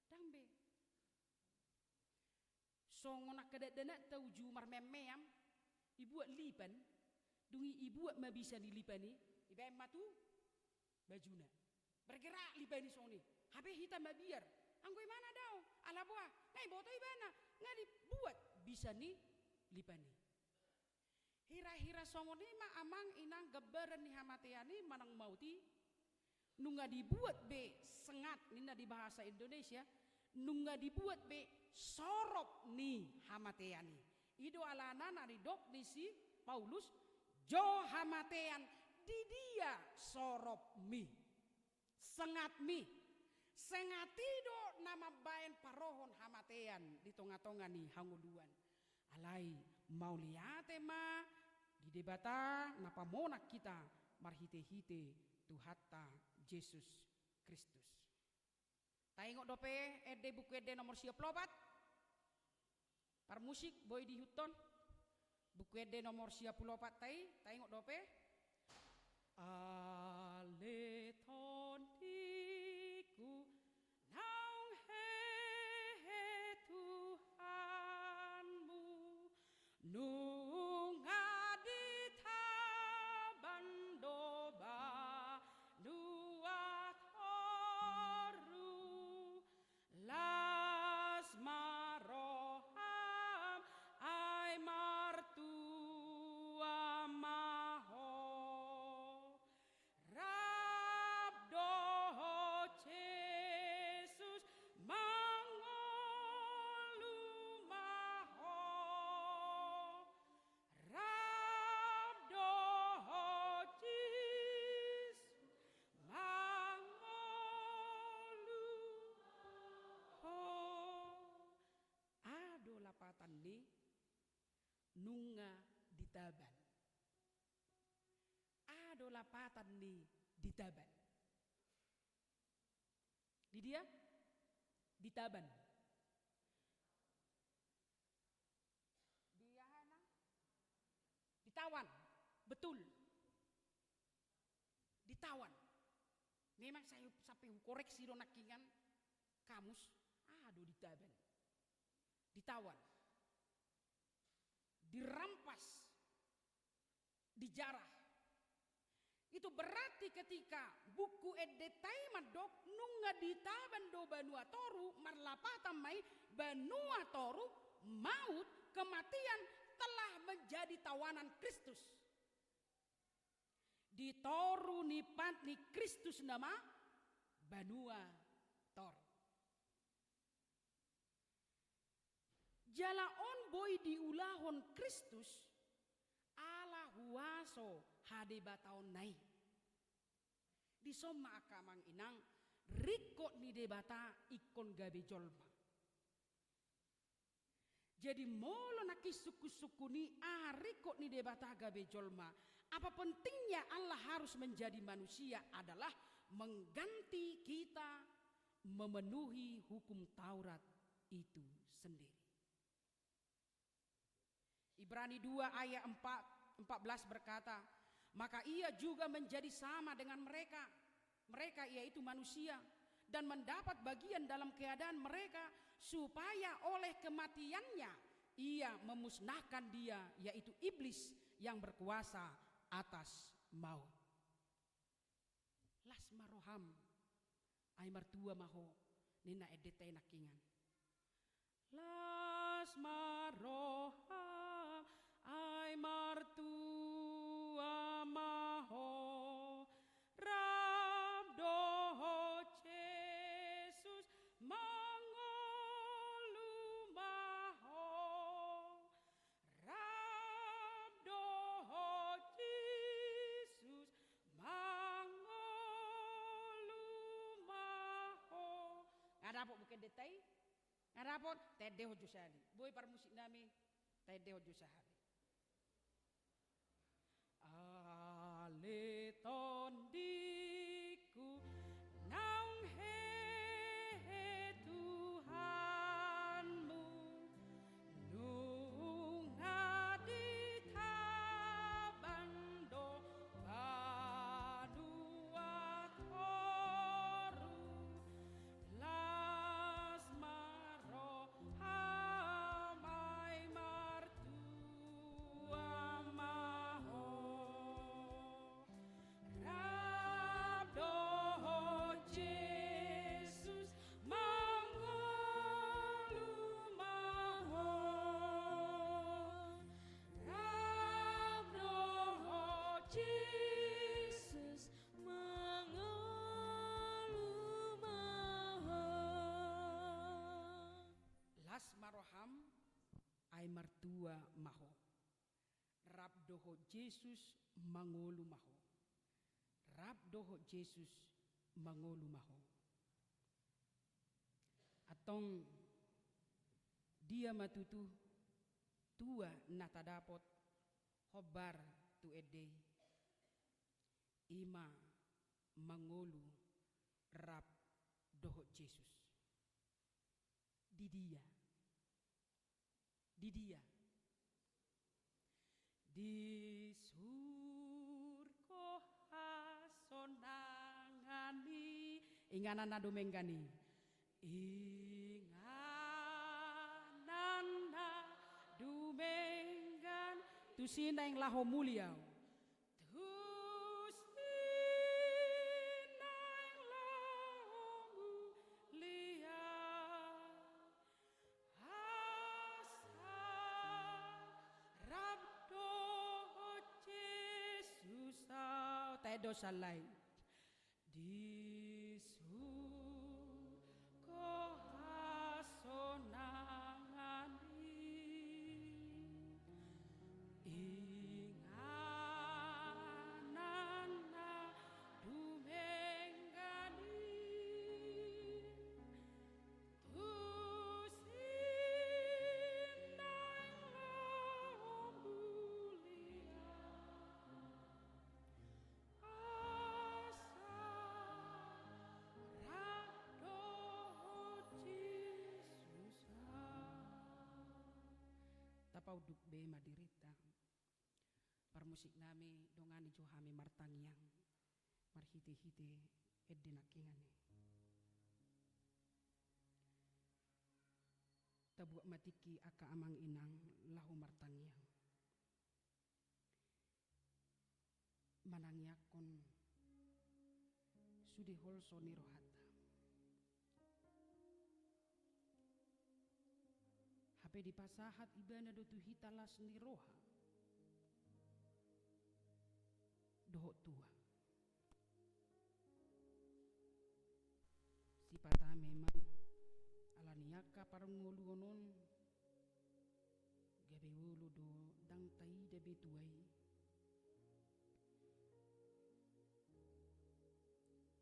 Ndang be. Songon angka dakdanakta uju marmeam-meam, ibuat lipan, dung i ibuat ma bisa ni lipan i, ibaen ma tu bajuna. Bergerak lipan i songon i. Hape hita mabiar. Anggo ibana dao, ala boha, nga iboto ibana, nga dibuat bisa ni lipan i. Hira-hira songon i ma amang inang gambaran ni hamatean i manang maut i. Nunga dibuat be sengat, ninna di bahasa Indonesia, nunga dibuat be sorop ni hamatean i. I do alana na nidok ni si Paulus, jo hamatean, di dia soropmi, sengatmi. Sengat i do na mambaen parohon hamatean di tonga-tonga ni hangoluan. Alai mauliate ma di Debata na pamonang hita marhite-hite Tuhanta Jesus Kristus. Taingot dope ende, Buku Ende nomor sia pulu opat? Parmusik, boi diihuthon. Buku Ende nomor sia pulu opat ta i, taingot dope? Ale tondingku, naung hehe Tuhanmu, nunga nunga ditaban. Aha do lapatan ni ditaban? Di dia? Ditaban. Di aha nang? Ditawan. Betul. Ditawan. Memang saya sampai hukoreksi do nangkingan kamus. Aha do ditaban? Ditawan. Dirampas. Dijarah. Itu berarti ketika buku endenta i mandok nunga ditaban do banua toru, marlapatan ma i banua toru, maut, kematian, telah menjadi tawanan Kristus. Di toru ni pat ni Kristus nama banua toru. Jala on boi diulahon Kristus ala huaso hadebataonna i. Dison ma angka amang inang, ringkot ni Debata ingkon gabe jolma. Jadi molo nangkin sungkun-sungkun i aha ringkot ni Debata gabe jolma, apa pentingnya Allah harus menjadi manusia adalah mengganti kita memenuhi hukum Taurat itu sendiri. Ibrani dua ayat empat, empat belas berkata, "Maka ia juga menjadi sama dengan mereka, mereka yaitu manusia, dan mendapat bagian dalam keadaan mereka, supaya oleh kematiannya ia memusnahkan dia, yaitu iblis yang berkuasa atas maut." Las ma roham, ai martua ma ho, ninna endenta i nangkingan. Las ma roham, ai martua ma ho, rap dohot Jesus mangolu ma ho. Rap dohot Jesus mangolu ma ho. Nga dapot buku endenta i? Nga dapot? Taendehon jo sahali. Boi parmusik nami, taendehon jo sahali. Ale tondingku, naung hehe Tuhanmu, nunga ditaban do banua toru, las ma roham, ai martua ma ho. Rap dohot Jesus mangolu ma ho. Rap dohot Jesus mangolu ma ho. Las ma roham, ai martua ma ho. Rap dohot Jesus mangolu ma ho. Rap dohot Jesus mangolu ma ho. Antong dia ma tutu tua na tadapot hombar tu ende i? I ma mangolu rap dohot Jesus. Di dia? Di dia? Di surgo hasonangan i. Inganan na dumenggan i. Inganan na dumenggan. Tusi naeng laho mulia. Tusi naeng laho mulia. Asa rap dohot Jesus au. Taendehon sahali. Di surgo hasonangan i, inganan na dumenggan i. Tusi naeng laho Unduk be ma dirinta. Parmusik nami, dongani jo hami martangiang marhite-hite ende nangkiningan i. Tabuat ma tingki angka amang inang laho martangiang. Manangiangkon sude holso ni rohanta. Hape dipasahat ibana do tu hita las ni roha dohot tua. Sipata memang, ala ni angka parngoluon on, gabe olo do ndang taida be tua i.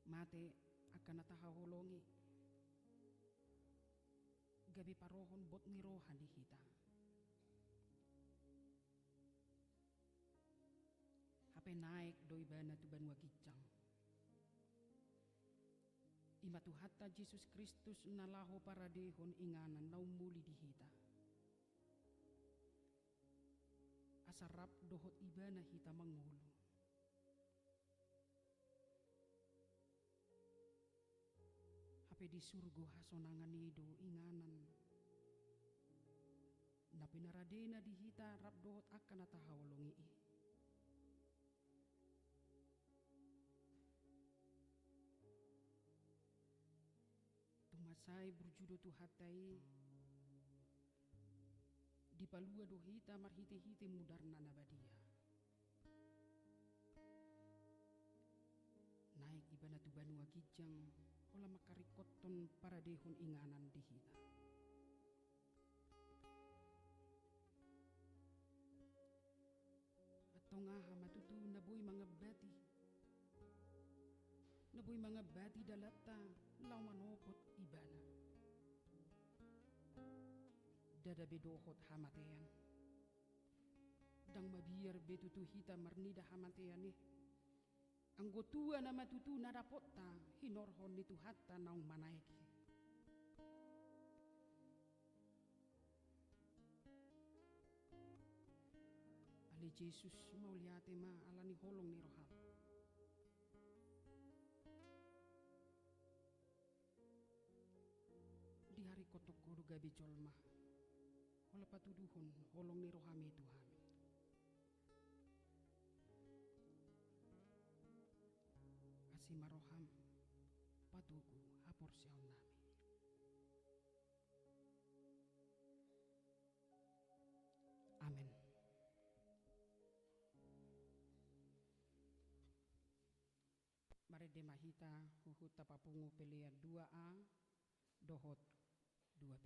Mate angka na tahaholongi, gabe parohon bot ni roha di hita. Hape naek do ibana tu banua ginjang. I ma Tuhanta Jesus Kristus na laho paradehon inganan na ummuli di hita. Asa rap dohot ibana hita mangolu. Hape di surgo hasonangan i do inganan na pinaradena di hita rap dohot angka na tahaholongi i. Tung mansai burju do Tuhanta i, dipalua do hita marhite-hite mudarna na badia. Naek ibana tu banua ginjang, holan mangkaringkothon paradehon inganan di hita. Antong aha ma tutu na boi mangambati, na boi mangambati dalanta laho manopot ibana? Ndada be dohot hamatean. Ndang mabiar be tutu hita marnida hamatean i. Anggo tua nama tutu na dapotta hinorhon ni Tuhanta naung manaek i. Ale Jesus, mauliate ma ala ni holong ni roham. Diharingkothon Ho do gabe jolma, holan patuduhon holong ni roham i tu hami. Asi ma roham, patogu haporseaon nami. Amen. Marende ma hita huhut tapapungu pelean dua A dohot dua B.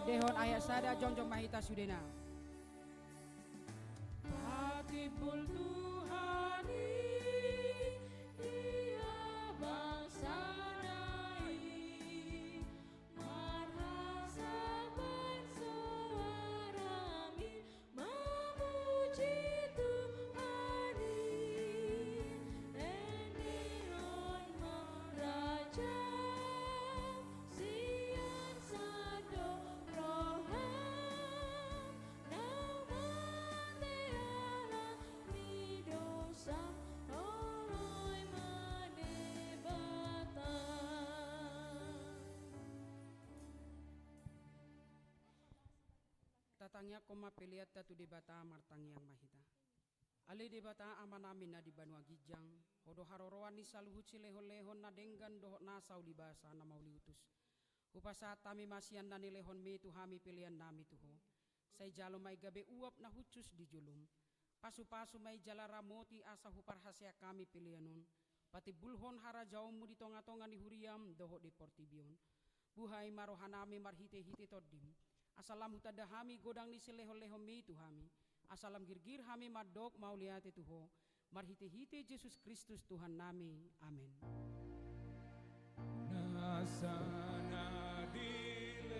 Denggan ayat sada, jongjong ma hita sudena. Patimbul Tuhan i, ia bangsana i, marhasapan suarami, memuji Tuhan i. Endehon ma Raja sian sandok roham, naung mate ala ni dosa, holoi ma Debata. Tatangiangkon ma peleanta tu Debata, martangiang ma hita. Ale Debata Amanami na di banua ginjang, Ho do haroroan ni saluhut silehonlehon na denggan dohot nasa ulibasa na mauliutus. Hupasahat hami ma sian na nilehonmi tu hami peleannami tu Ho. Sai jalo ma i gabe uap na hushus di jolom. Pasupasu ma i jala ramoti asa huparhaseang hami pelean on. Patimbulhon harajaonmu di tongatonga ni huriam dohot di portibi on. Buhai ma rohanami marhitehite Tondim, asa lam hutanda hami godang ni silehonlehonmi tu hami, asa lam girgir hami mandok mauliate tu Ho, marhitehite Jesus Kristus Tuhannami. Amen. Nasa na dilehonmi,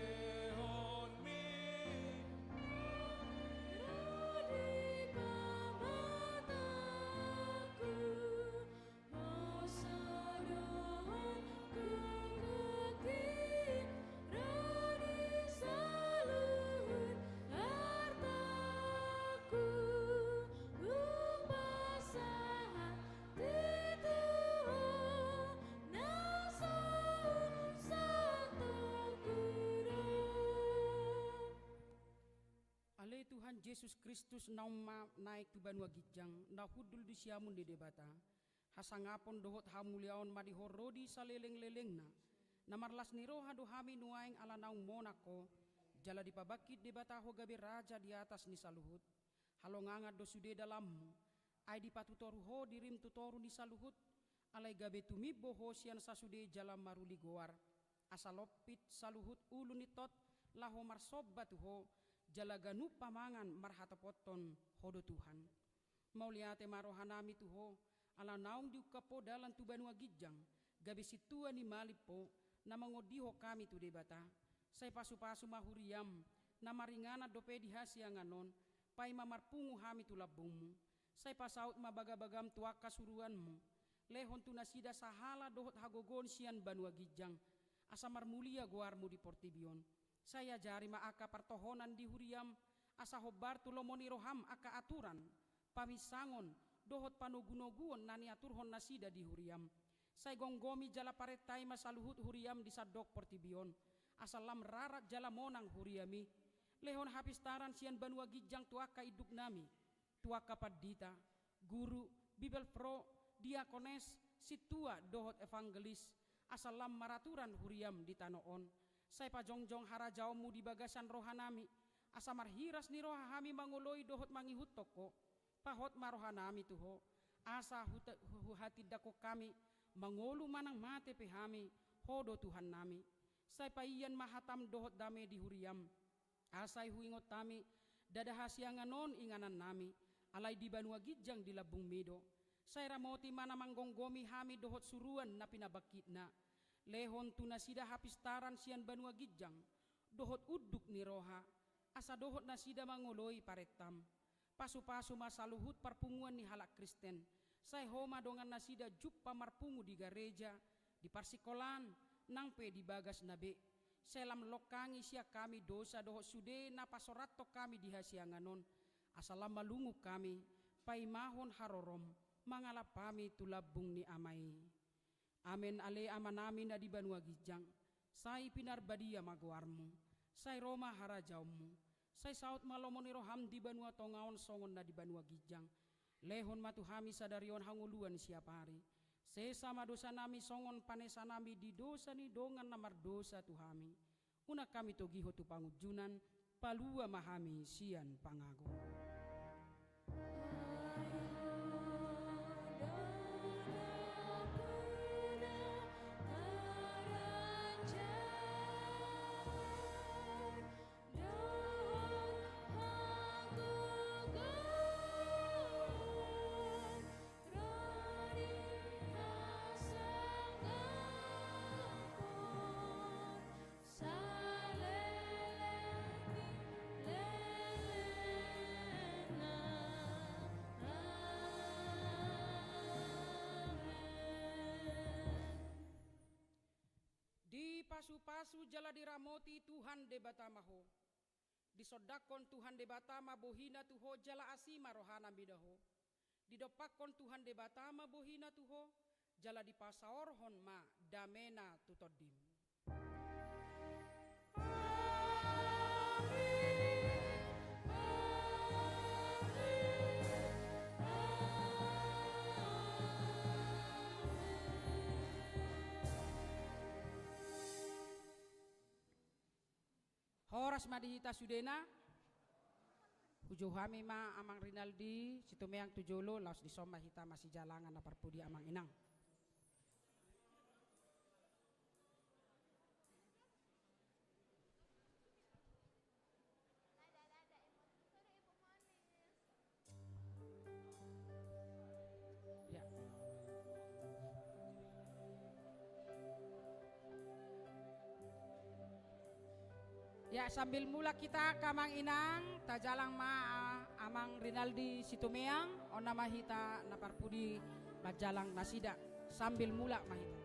ro di pamatangku, hosa dohot gogohi, ro di saluhut artaku, hupasahat i tu Ho, na saur santongku do. Ale Tuhan Jesus Kristus, naung ma naek tu banua ginjang, na hundul di siamun ni Debata, hasangapon dohot hamuliaon ma di Ho ro di salelenglelengna. Na marlas ni roha do hami nuaeng ala naung monang Ho, jala dipabangkit Debata Ho gabe Raja di atas ni saluhut. Halongangan do sude dalanmu, ai dipatutoru Ho dirim tu toru ni saluhut, alai gabe tumimbo Ho sian sasude jala maruli goar, asa lompit saluhut ulu ni tot laho marsomba tu Ho, jala ganup pamangan marhatopothon Ho do Tuhan. Mauliate ma rohanami tu Ho, ala naung diungkap Ho dalan tu banua ginjang, gabe sintua ni malim Ho, na mangondihon hami tu Debata. Sai pasupasu ma huriam, na maringanan dope di hasiangan on, paima marpungu hami tu lambungmu. Sai pasaut ma bagabagam tu angka suruanmu. Lehon tu nasida sahala dohot hagogoon sian banua ginjang, asa marmulia goarmu di portibi on. Sai ajari ma angka partohonan di huriam, asa hombar tu lomo ni roham angka aturan, paminsangon, dohot panogunoguon na niaturhon nasida di huriam. Sai gomgomi jala parentai ma saluhut huriam di sandok portibi on, asa lam rarat jala monang huriami. Lehon hapistaran sian banua ginjang tu angka induknami, tu angka pandita, guru, bibelvrouw, diakones, sintua dohot evangelis, asa lam maraturan huriam di tano on. Sai pajongjong harajaonmu di bagasan rohanami, asa marhiras ni roha hami mangoloi dohot mangihuthon Ho. Pahot ma rohanami tu Ho, asa huta-, hu-, huhatindangkon hami mangolu manang mate pe hami, Ho do Tuhannami. Sai paian ma hatam dohot dame di huriam. Asa huingot hami, ndada hasiangan on inganannami, alai di banua ginjang di lambungmi do. Sai ramoti ma na manggomgomi hami dohot suruan na pinabangkitna. Lehon tu nasida hapistaran sian banua ginjang, dohot unduk ni roha, asa dohot nasida mangoloi parentam. Pasupasu ma saluhut parpunguan ni halak Kristen. Sai Ho ma dongan nasida jumpa marpungu di gareja, di parsingkolaan, nang pe di bagas na be. Sai lam longkangi sian hami dosa dohot sude na pasorathon hami di hasiangan on. Asa lam malungun hami, paimahon harorom, mangalap hami tu lambung ni Ama i. Amen. Ale Amanami na di banua ginjang, sai pinarbadia ma goarmu, sai ro ma harajaonmu, sai saut ma lomo ni roham di banua tonga on songon na di banua ginjang. Lehon ma tu hami sadari on hangoluan siapari. Sesa ma dosanami songon panesanami di dosa ni dongan na mardosa tu hami. Unang hami togihon tu pangunjunan, palua ma hami sian pangago. Pasu-pasu jala diramoti Tuhan Debata ma ho. Disondangkon Tuhan Debata ma bohina tu ho jala asi ma rohana mida ho. Didompakkon Tuhan Debata ma bohina tu ho, jala dipasaorhon ma damena tu tondim. Horas ma di hita sudena. Hujou hami ma Amang Rinaldi Situmeang tu jolo, laos dison ma hita masijalangan na parpudi amang inang. Ya. Ya, sambil mulak hita angka amang inang, tajalang ma, ah, Amang Rinaldi Situmeang, on nama hita na parpudi manjalang nasida, sambil mulak ma hita.